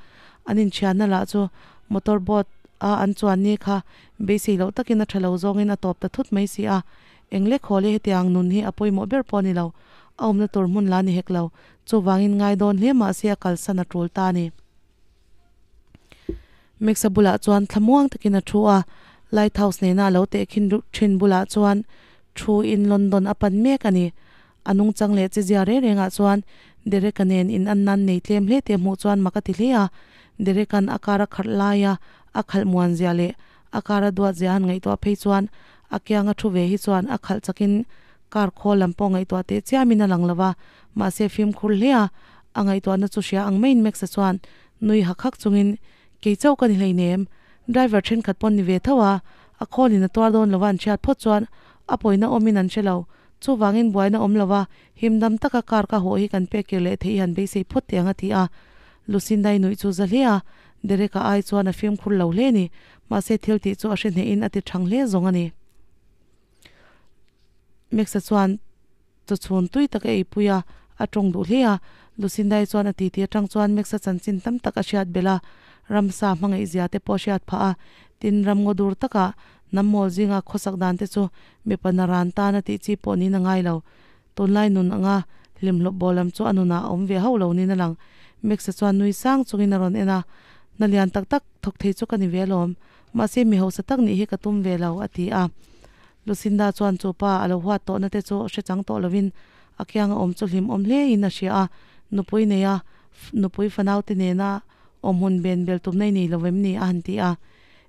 An inthianna lah chu motor boat a an chuan ni kha beisei loh takin a tha lo zawngin a tawp ta thut mai si a. Eng lek haw leh hetiang nun hi a pawimawh ber pawh a ni lo. a awmna tur hmun la ni hek lo. Chuvangin ngai dawn hle mah se a kalsan a tul ta a ni. Max-a bulah chuan thlamuang takin a thu a, Lighthouse nena a lo tehkhin thin bulah chuan thu in London a pan mek a ni. A nungchang leh chezia reng rengah chuan Derek-a nen in an nan nei tlem hle tih a hmuh chuan mak a ti hle a. Derek-a'n a car a kharh laia a khalh muan zia leh a car a duat zia han ngaihtuah phei chuan a kianga thu ve hi chuan a khalh chakin car khawl lam pawh ngaihtuah teh chiamin a lang lo va, mahse fimkhur hle a, a ngaihtuahna chu hria ang maiin Max-a chuan nui hak hak chungin Kei chauh ka ni hleinem, driver thenkhat pawn ni ve tho a, a khawlin a tuar dawn lova an hriat phawt chuan a pawina awmin an hre lo, chuvangin buaina awm lova himdam taka car ka hawh hi kan pek kir leh theih hi han beisei phawt teh ang a ti a. Lucinda-i nuih chu za hle a, Derek-a ai chuan a fimkhur lo hle ni, mahse thil tih chu a hre hnehin a ti thang hle zawng a ni. Max-a chuan chaw chhun tui tak a eipui a, a tawng duh hle a. Lucinda-i chuan a titi atang chuan Max-a chanchin tam tak a hriat belh a, ramsa hmangaih zia te pawh a hriat phah a. Tin, ram ngaw dur takah hnam mawl zinga khawsak dan te chu mipa naran tan a tih chi pawh niin a ngai lo. Tunlai nun anga hlimhlawp bawl lam chu a nunah a awm ve hauh lo niin a lang. Max-a chuan nui sang chungin a rawn en a, Hna lian tak tak thawk thei chu ka ni ve alawm. Mahse mi hausa tak nih hi ka tum ve lo, a ti a. Lucinda chuan chu pa a lo huat tawhna te chu hre chang tawh lovin a kianga awm chu hlim awm hlein a hria a, nupui neia nupui fanaute nena awm hun ben bel tumna i nei lo vem ni? a han ti a.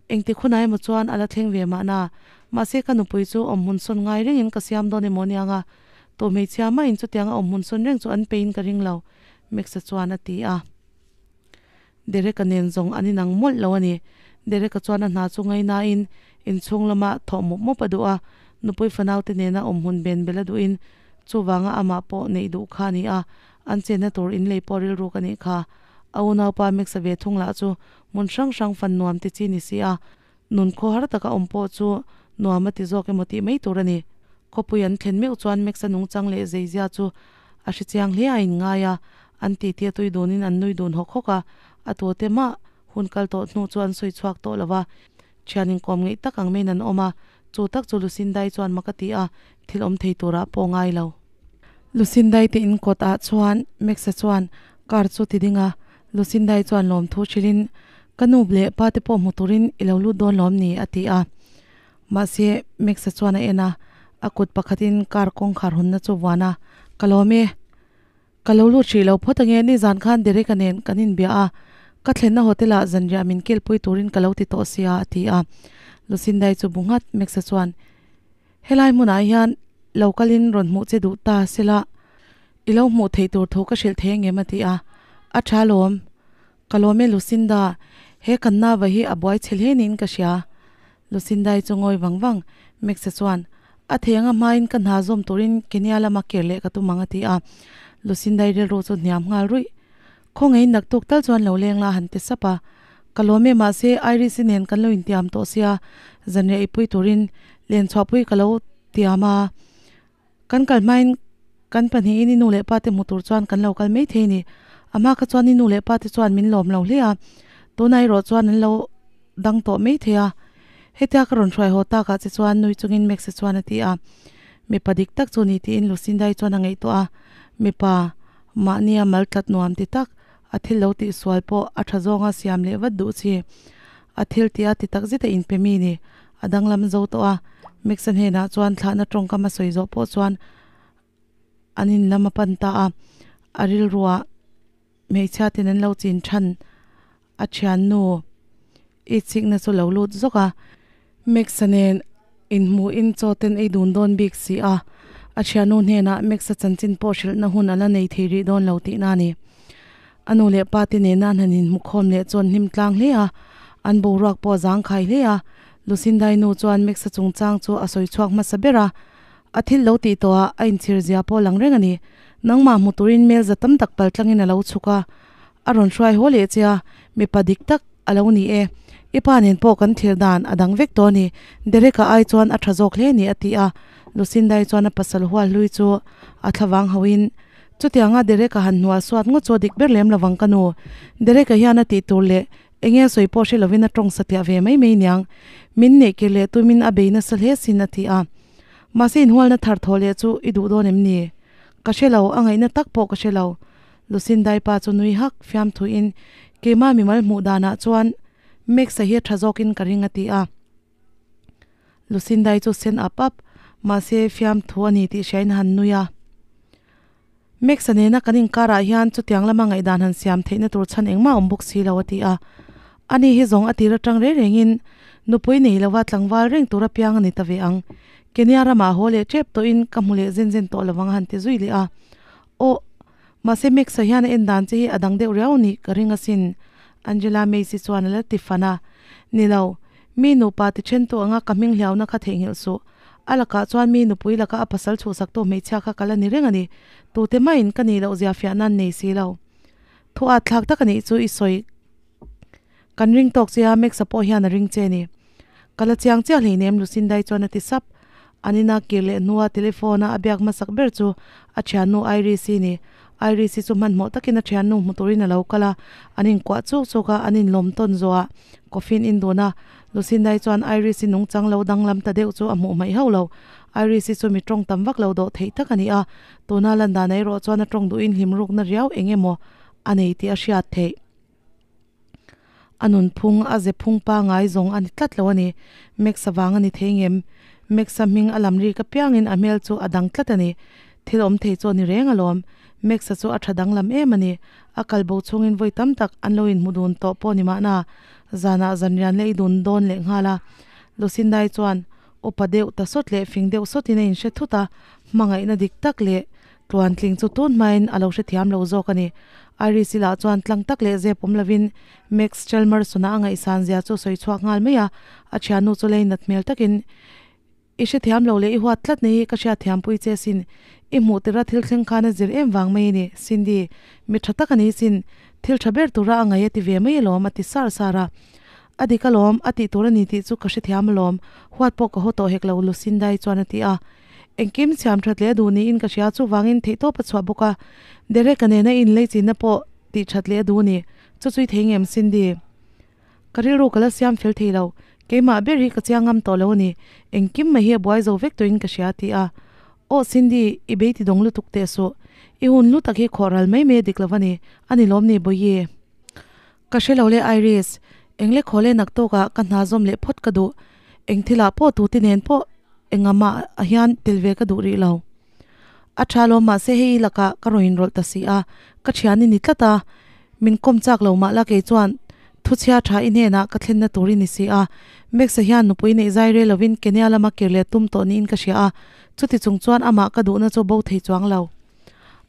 Engtik hunah emaw chuan a la thleng ve mahna, mahse ka nupui chu awm hun sawn ngai rengin ka siam dawn emaw aniang a, tu hmeichhia mahin chutianga awm hun sawn reng chu an peiin ka ring lo, Max-a chuan a ti a. Derek-a nen zawng an inang mawlh lo a ni. Derek-a chuan a hna chu ngainain inchhung lama thawh mawp mawp a duh a, nupui fanaute nena awm hun ben bel a duhin chuvanga amah pawh neih duh kha a ni a, an chenna tur inlei pawh rilruk a nih kha. A unaupa Max-a ve thung lah chu hmun hrang hrang fan nuam ti chi ni si a, nun khawhar taka awm pawh chu nuam a ti zawk emaw tih mai tur a ni. Khawpui an thlen meuh chuan Max-a nungchang leh zeizia chu a hre chiang hle a inngai a, an titi a tui dunin an nui dun hawk hawk a, a tute mah hun kal tawh hnu chu an sawi chhuak tawh lo va, thian inkawm ngeih tak ang maiin an awm a, chu tak chu Lucindai chuan mak a ti a, thil awm thei turah pawh ngai lo. Lucindai te in kawt ah chuan Max-a chuan car chu ti ding a, Lucindai chuan lawmthu hrilhin, Ka nu leh pa te pawh hmu turin i lo lut dawn lawm ni? a ti a. Mahse, Max-a chuan a en a, a kut pakhatin car kawngkhar hawnna chu vuan a, Ka lawm e. Ka lo lut hrih lo phawt ange, nizan khan Derek-a nen kan inbia a, ka thlenna hotel-ah zanriah min kilpui turin ka lo ti tawh sia, a ti a. Lucinda-i chu bu nghat, Max-a chuan, Helai hmunah hian lo kalin rawn hmuh che duh ta sela, i lo hmuh theih tur thu ka hrilh thei angem? a ti a. A tha lawm. Ka lawm e Lucinda, he kan nava hi a buai chhe hle niin ka hria. Lucindai chu ngawi vang vang, Max-a chuan, A thei anga hmain ka hna zawm turin Kenya lama kir leh ka tum ang a ti a. Lucindai rilru chu hniam nghal ruih. Khawngeiin naktuk tal chuan lo leng la a han ti sap a. Ka lawm e mahse Iris-i nen kan lo intiam tawh sia, zanriah i pui turin lenchhuahpui ka lo tiam a. Kan kal hmain kan pahnihin i nu leh pa te hmu tur chuan kan lo kal mai thei a ni. A hma kha chuan i nu leh pa te chuan min lawm lo hle a, tunah erawh chuan an lo dang tawh mai thei a. Hetia ka rawn hruai haw takah che chuan nui chungin Max-a chuan a ti a. Mipa dik tak chu ni tiin Lucinda-i chuan a ngaihtuah a, mipa mahnia mal tlat nuam ti tak, a thil lo tihsual pawh a tha zawnga siam leh vat duh chi. A thil tih a ti tak zet a inpe mi ni. A danglam zo tawh a, Max-a hnenah chuan thlahna tawngkam a sawi zawh pawh chuan an in lam a pan ta a, a rilruah hmeichhia ten an lo chin than a thiannu i chikna chu lo lut zawk a. Max-a nen inhmuhin chaw ten ei dun dawn bik si a, a thiannu hnenah Max-a chanchin pawh hrilhna hun a la nei thei rih dawn lo tihna a ni. A nu leh pa te nena an han inhmukhawm leh chuan hlim tlang hle a, an boruak pawh a zangkhai hle a. Lucindai nu chuan Max-a chungchang chu a sawi chhuak hmasa ber a, a thil lo tih tawhah a inchhir zia pawh a lang reng a ni. Nangmah hmu turin mel za tam tak pal tlangin a lo chhuk a, a rawn hruai haw leh che a, mipa dik tak a lo ni e. I pa nen pawh kan thlir dan a dang vek tawh a ni. Derek-a ai chuan a tha zawk hle a ni a ti a. Lucindai chuan a pasal hual hlui chu a thlavang hauhin, Chutianga Derek-a han hnual suat ngawt chu a dik ber lem lovang ka nu. Derek-a hian a tih tur leh eng nge sawi pawh hre lovin a tawng satliah ve mai mai niang. Min neih kir leh tumin a bei nasa hle sin a ti a. Mahse inhualna thar thaw leh chu i duh dawn em ni? Ka hre lo, a ngaihna tak pawh ka hre lo. Lucindai pa chu nui hak fiam thuin, Keimah mimal hmuh danah chuan Max-a hi a tha zawkin ka ring a ti a. Lucindai chu sen ap ap, mahse fiamthu a ni tih hriain a han nui a. Max-a nena kan inkarah hian chutiang lama ngaihdan han siam theihna tur chhan engmah a awm bawk si lo a ti a. Ani hi zawng a tir atang reng rengin nupui nei lova tlangval reng tur apiang a ni ta ve ang. Kenya ramah haw leh tep tawhin ka hmu leh zen zen tawh lovang a han ti zui leh a. Aw, mahse Max-a hian a en dan che hi a dang deuh riau nih ka ring asin, Angela Macy chuan a la ti fan a. Ni lo, mi nupa ti thentu anga ka hming hliauna kha theihnghilh suh. A lakah chuan mi nupui laka a pasal chhuhsaktu hmeichhia kha ka la ni reng a ni. Tute mahin ka nih loh zia fiah nan nei si lo. Thu at thlak tak a nih chu i sawi kan ring tawk che a, Max-a pawh hian a ring che ni. Ka la chiang chiah hleinem Lucindai chuan a ti sap. An ina kir leh hnua telephone-a a biak hmasak ber chu a thiannu Iris-i ni. Iris-i chu hmanhmawh takin a thiannu hmu turin a lo kal a, an inkuah chuk chuk a, an inlawm tawn zawhah coffee an in dun a. Lucindai chuan Iris-i nungchang lo danglam ta deuh chu a hmuh hmaih hauh lo. Iris-i chu mi tawng tam vak lo dawh theih tak a ni a, tuna lan dan erawh chuan a tawng duhin hlim rukna riau eng emaw a nei tih a hriat theih. A nunphung, a ze phung pangai zawng a ni tlat lo a ni. Max-a vang a ni thei ngem? Max-a hming a lam rik apiangin a hmel chu a dang tlat a ni. Thil awm thei chu a ni reng alawm. Max-a chu a tha danglam em a ni. A kal bo chhungin vawi tam tak an lo inhmu dun tawh pawh ni mahna, zanah zanrian lei dun dawn leh nghal a. Lucindai chuan upa deuh ta sawt leh fing deuh sawtin a inhre thut a, hmangaihna dik tak leh tluantling chu tun hmain a lo hrethiam lo zawk a ni. Iris-i lah chuan tlang tak leh zep awm lovin Max Chalmers-a a ngaihsan zia chu a sawi chhuak nghal mai a, a thiannu chu lei nat hmel takin, I hrethiam lo leh i huat tlat nei hi ka hriatthiampui che sin. I hmuh tirha thil thleng khan a zir em vang mai a ni, Cindy. Mi tha tak a ni sin. Thil tha ber tura a ngaih a ti ve mai alawm, a ti sar sar a. A dik alawm, a tih tur a ni tih chu ka hrethiam alawm. Huat pawh ka haw tawh hek lo, Lucinda-i chuan a ti a. Engkim siam that leh a duh niin ka hria, chuvangin theihtawp a chhuah bawk a. Derek-a nena inlei chinna pawh tih that leh a duh a ni. Chu chu i thei ngem, Cindy? Ka rilru ka la siam fel thei lo, keimah ber hi ka chiang ngam tawh lo a ni, engkim mai hi a buai zo vek tawhin ka hria a ti a. Aw Cindy, i bei ti dawng lutuk teh suh, i hun hlu tak hi khawh ral mai mai a dik lo a ni, a ni lawm ni Bawihi? Ka hre lo le Iris, eng le khaw le nak tawkah ka hna zawm leh phawt ka duh, eng thilah pawh tute nen pawh engah mah hian tel ve ka duh rih lo. A tha lawm mahse hei lakah ka rawn inrawlh ta si a, ka thian i ni tlat a, min kawm chak lo mah la kei chuan thuchhia tha i hnenah ka thlenna tur i ni si a, Max-a hian nupui neih zai rel lovin Kenya lama kir leh tum tawh niin ka hria a, chuti chung chuan amah ka duhna chu bo thei chuang lo.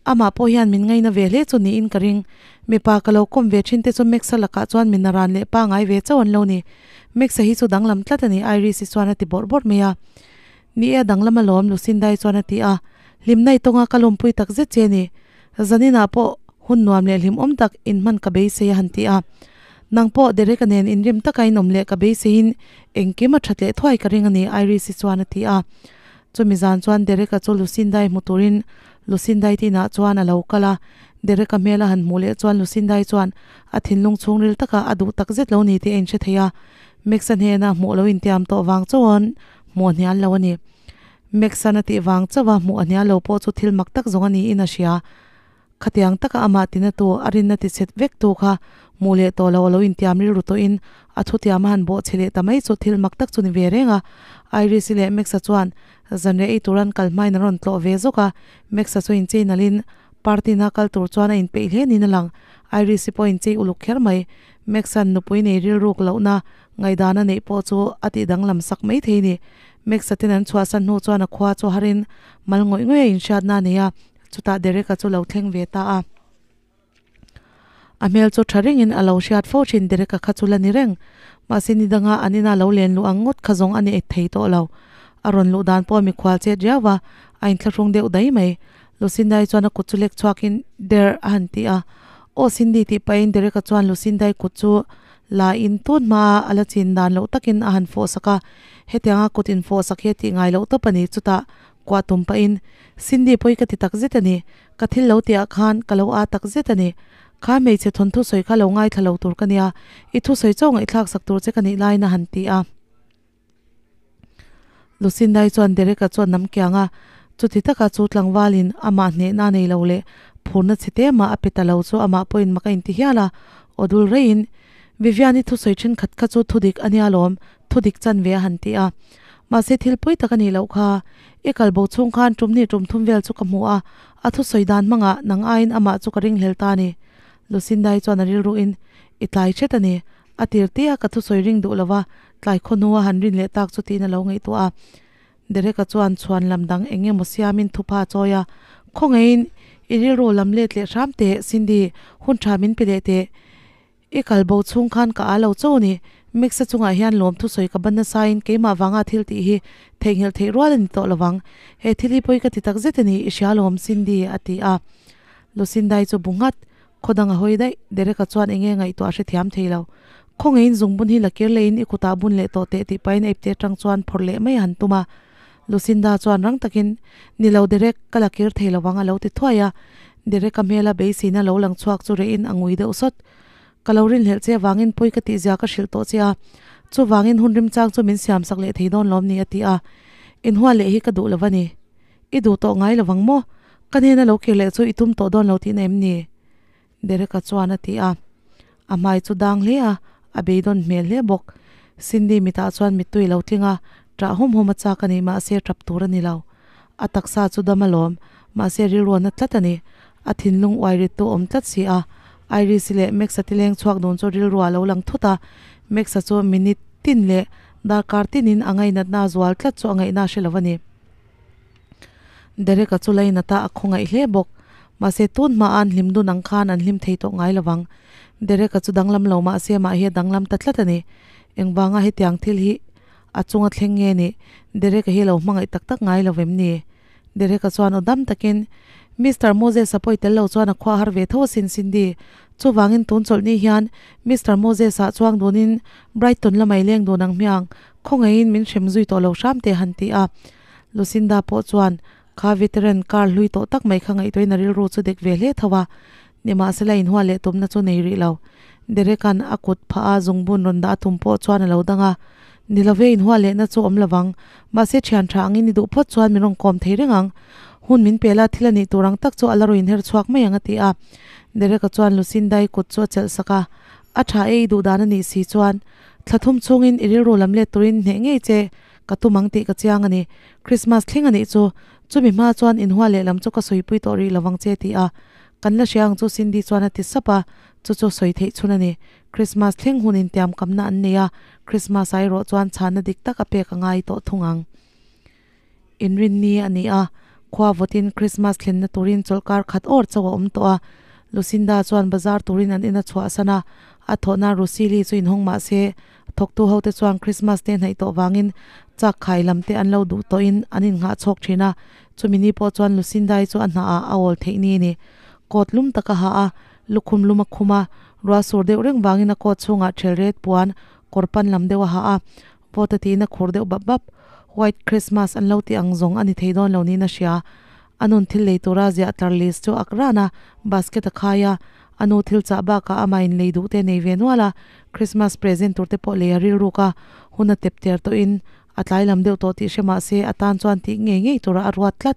Amah pawh hian min ngaina ve hle chu niin ka ring. Mipa ka lo kawm ve thin te chu Max-a lakah chuan min ran leh pangai ve chauh an lo ni. Max-a hi chu danglam tlat a ni Iris-i chuan a ti bawrh bawrh mai a. Ni e, danglam alawm, Lucindai chuan a ti a. Hlimna i tawnga ka lawmpui tak zet che ni. Zaninah pawh hun nuam leh hlimawm tak inhman ka beisei a han ti a. Nang pawh Derek-a nen inrim taka inawm leh ka beiseiin engkim a that leh thuai ka ring a ni, Iris-i chuan a ti a. Chumi zan chuan Derek-a chu Lucindai hmu turin Lucindai te inah chuan a lo kal a. Derek-a hmel a han hmuh leh chuan Lucindai chuan a thinlung chhungril taka a duh tak zet lo ni tih a inhre thei a. Max-a hnena hmuh lo intiam tawh vang chuan Hmuh a hnial lo a ni. Max-an a tih vang chauh a, hmuh a hnial lo pawh chu thil mak tak zawng a niin a hria. Khatiang taka amah tina tu, a rinna ti chhet vek tu kha hmuh leh tawh lo a lo intiam rilru tawhin a thutiam a han bawh chhe leh ta mai chu thil mak tak chu ni ve reng a. Iris-i leh Max-a chuan zanriah ei tur an kal hmain an rawn tlawh ve zawk a, Max-a chu inchei nalhin party-na kal tur chuan a inpeih hle niin a lang. Iris-i pawh a inchei uluk kher mai. Max-a'n nupui nei rilruk lohna Ngaihdan a neih pawh chu a tih danglam sak mai thei ni. Max-a ten an chhuahsan hnu chuan a khua chu harin mal ngawih ngawih a inhriatna a nei a, chutah Derek-a chu lo thleng ve ta a. A hmel chu tha rengin a lo hriat fo thin Derek-a kha chu la ni reng. Mahse ni danga an ina lo len luh ang ngawt kha zawng a ni thei tawh lo. A rawn luh dan pawh a mikhual chet riau va, a inthlahrung deuh dai mai. Lucindai chuan a kut chu lek chhuakin Der a han ti a. Aw Cindy tih pahin Derek-a chuan Lucindai kut chu La in tun hma a la chin dan loh takin a han fawh sak a, hetianga kut in fawh sak hi a tih ngai loh tawp a ni, chutah kuah tum pahin, Cindy pawi ka ti tak zet a ni, ka thil lo tihah khan ka lo aa tak zet a ni, kha hmeichhe thawnthu sawi kha lo ngaithla lo tur ka nia, i thusawi chaw ngaihthlak sak tur che ka nih laiin a han ti a. Lucindai chuan Derek-a chuan nam kiang a, Chuti taka chu tlangvalin amah hnehna nei lo leh phurna chhe te mah a pe ta lo chu amah pawhin mak a inti hial a, aw dul reihin Vivian-i thusawi thenkhat kha chu thudik a nia lawm, thudik chan ve a han ti a. Mahse thil pui tak a nih loh kha. I kal bo chhung khan tum hnih tum thum vel chu ka hmu a, a thusawi dan hmangah nang aiin amah chu ka ringhlel ta a ni. Lucinda-i chuan a rilruin, I tlai hret a ni. A tir te a ka thusawi ring duh lova, tlai khawhnu a han rin leh tak chu tiin a lo ngaihtuah a. Derek-a chuan chhuan lam dang eng emaw siamin thupha a chawi a, Khawngaihin i rilru lam let leh hram teh, Cindy, hun tha min pe leh teh. I kal bo chhung khan ka â lo chauh a ni. Max-a chungah hian lawm thusawi ka ban nasain keimah vanga thil tih hi theihnghilh theih rual a ni tawh lovang. He thil hi pawi ka ti tak zet a ni, i hria lawm, Cindy, a ti a. Lucinda-i chu bu nghat, khaw dang a hawi daih. Derek-a chuan eng nge ngaihtuah a hrethiam thei lo. Khawngaihin zungbun hi la kir leiin i kutah bun leh tawh teh tih pahin a ipte atang chuan phawrh leh mai a han tum a. Lucinda chuan rang takin, Ni lo Derek, ka la kir thei lovang a lo ti thuai a. Derek-a hmela beiseina lo lang chhuak chu rehin a ngui deuh sawt. Ka lo rinhlelh che avangin pawi ka tihzia ka hrilh tawh che a, chuvangin hun rimchang chu min siamsak leh thei dawn lawm ni a ti a. Inhual leh hi ka duh lo va ni. I duh tawh ngai lovang maw? Ka hnena lo kir leh chu i tum tawh dawn lo tihna em ni? Derek-a chuan a ti a. A hmai chu dang hle a, a beidawn hmel hle bawk. Cindy mitah chuan mittui lo tling a, ṭah hum hum a chak a ni, mahse ṭap tur a ni lo. A taksa chu dam alawm, mahse rilru a na tlat a ni. A thinlung uai rit tu awm tlat si a. Iris-i leh Max-a ti leng chhuak dun chu rilru a lo lang thut a, Max-a chu minute tin leh darkar tinin a ngainatna a zual tlat chu a ngaihna a hre lo a ni. Derek-a chu lainata a khawngaih hle bawk. Mahse tun hma an hlim dun ang khan an hlim thei tawh ngai lovang. Derek-a chu danglam lo mahse mah hi a danglam ta tlat a ni. Engvanga hetiang thil hi a chunga thleng nge nih? Derek-a hi lo hmangaih tak tak ngai lo vem ni? Derek-a chuan aw dam takin, Mister Moses-a pawi tel lo chuan a khua har ve tho asin Cindy. Chuvangin tun chawlhni hian Mister Moses-a chuang dunin Brighton lamah i leng dun ang hmiang. Khawngaihin min hrem zui tawh lo hram teh han ti a. Lucinda pawh chuan kha veteran car hlui tawh tak mai kha ngaihtuahin a rilru chu dek ve hle tho a, nimahsela inhual leh tumna chu nei rih lo. Derek-a'n a kut phah a zungbun rawn dah a tum pawh chuan a lo dang a, Ni love inhual lehna chu awm lovang, mahse thian tha angin i duh phawt chuan min rawn kawm thei reng ang. Hun min pe la thil a nih tur ang tak chu a la rawn inher chhuak mai ang a ti a. Derek-a chuan Lucinda-i kut chu a chelh sak a, A tha e i duh dan a nih si chuan thla thum chhungin i rilru lam let turin hneh ngei che Ka tum ang tih ka chiang a ni. Christmas thleng a nih chu. Chumi hma chuan inhua lehlam chu ka sawipui tawh rih lovang che ti a. Kan la hria ang chu Cindy chuan a ti sap a. Chu chu sawi theih chhun a ni. Christmas thleng hun intiam kamna an nei a, Christmas ah erawh chuan chhanna dik tak a pek a ngai tawh thung ang. Inrinni a ni a, khua vawtin Christmas thlenna turin chawlhkar khat awr chauh a awm tawh a. Lucinda chuan bazar turin an in a chhuahsan a, a thawhna Rusili chu inhawng mah se Thawktu hote chuan Christmas te hnaih tawh vangin chak khai lam te an lo duh tawhin an innghah chhawk thin a, chumi ni pawh chuan Lucinda-i chu a hnah ah a awl theih ni a ni. Coat lum tak a ha a, lukhum lum a khum a, ruah sur deuh reng vangin a coat chhungah thel ret puan kawr pan lam deuh a ha a, vawt a tiin a khur deuh bap bap. White Christmas an lo tih ang zawng a ni thei dawn lo niin a hria. A nun thil lei tura ziah tlar list chu ak ran a, basket a khai a, a nu thil chah bakah amah in lei duh te nei ve nual a, Christmas present tur te pawh lei a rilruk a, hun a tep ter tawhin a tlai lam deuh tawh tih hre mah se a tan chuan tih ngei ngei tura a ruat tlat.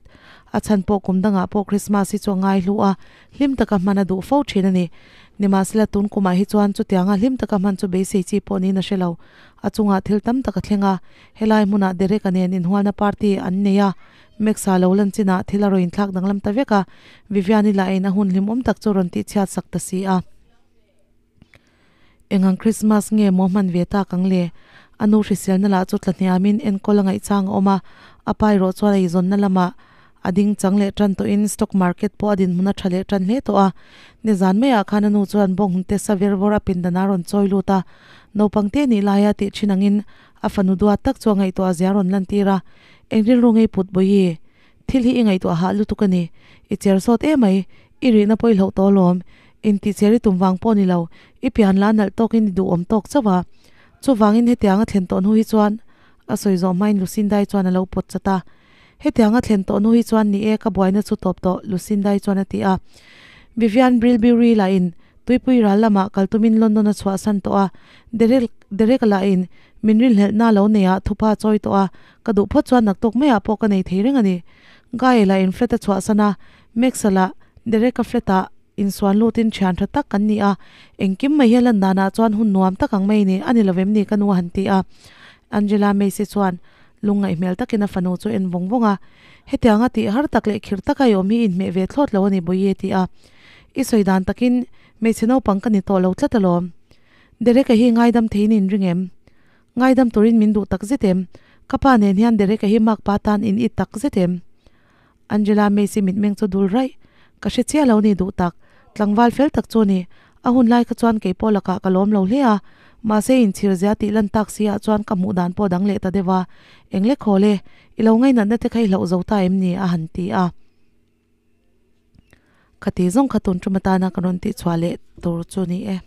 A chhan pawh kum dangah pawh Christmas hi chu a ngai hlu a, hlim taka hman a duh fo thin a ni. Nimahsela tun kumah hi chuan chutianga hlim taka hman chu beisei chi pawh niin a hre lo. A chungah thil tam tak a thleng a, helai hmunah Derek-a nen inhualna party an nei a, Max-a lo lan chinah thil a rawn inthlak danglam ta vek a, Vivian-i lah in a hun hlimawm tak chu rawn tihchhiat sak ta si a. Engang Christmas nge maw hman ve tak ang le? A nu hriselna lah chu tla hniamin enkawl a ngaihchang a awm a, a pa erawh chuan a eizawnna lamah a ding chang leh tan tawhin stock market pawh a dinhmun a tha leh tan hle tawh a. Nizan maiah khan a nu chuan bawnghnute sa ver vawr a pindan a rawn chawi lut a, naupang te nih laia tih thin angin a fanu duat tak chu a ngaihtuah zia a rawn lantir a. Eng rilru ngei put bawi? Thil hi i ngaihtuah hah lutuk a ni. I cher sawt emai, i rihna pawh i hloh tawh alawm. Intih cher i tum vang pawh ni lo, i pian la nalh tawkin i duhawm tawk chauh a. Chuvangin hetianga thlen tawh hnu hi chuan a sawi zawh hmain Lucindai chuan a lo pawt chat a. Hetianga thlen tawh hnu hi chuan ni e ka buaina chu tawp tawh, Lucindai chuan a ti a. Vivian Brilbury lahin tuipui ral lamah kal tumin London a chhuahsan tawh a. Derek Derek lahin min rinhlelhna lo neiah thupa chawi tawh a, ka duh phawt chuan naktuk maiah pawh ka nei thei reng a ni. Guy lah in flat a chhuahsan a, Max-a lah Derek-a flat ah insuan lutin thian tha tak kan ni a, engkim mai hi a lan danah chuan hun nuam tak ang mai ni, a ni lovem ni ka nu a han ti a. Angela Macy chuan lungngaih hmel takin a fanu chu en vawng vawng a, Hetianga tih har tak leh khirh taka i awm hi inhmeh ve thlawt lo a ni Boye ti a. I sawi dan takin hmeichhe naupang ka ni tawh lo tlat alawm. Derek-a hi ngaidam theiin in ring em? Ngaidam turin min duh tak zet em? Ka pa nen hian Derek-a hi makpa tan in it tak zet em? Angela Macy mitmeng chu dul raih. Ka hre chiah lo ni duh tak. Tlangval fel tak chu ni. A hun lai kha chuan kei pawh lakah ka lawm lo hle a. Mahse inchhir zia tih lan tak si ah chuan ka hmuh dan pawh dang leh ta deuh a. Eng le khawl e, i lo ngainatna te kha i hlauh zo ta em ni? a han ti a. Khati zawng kha tun tum atana ka rawn tihchhuah leh tur chu ni e.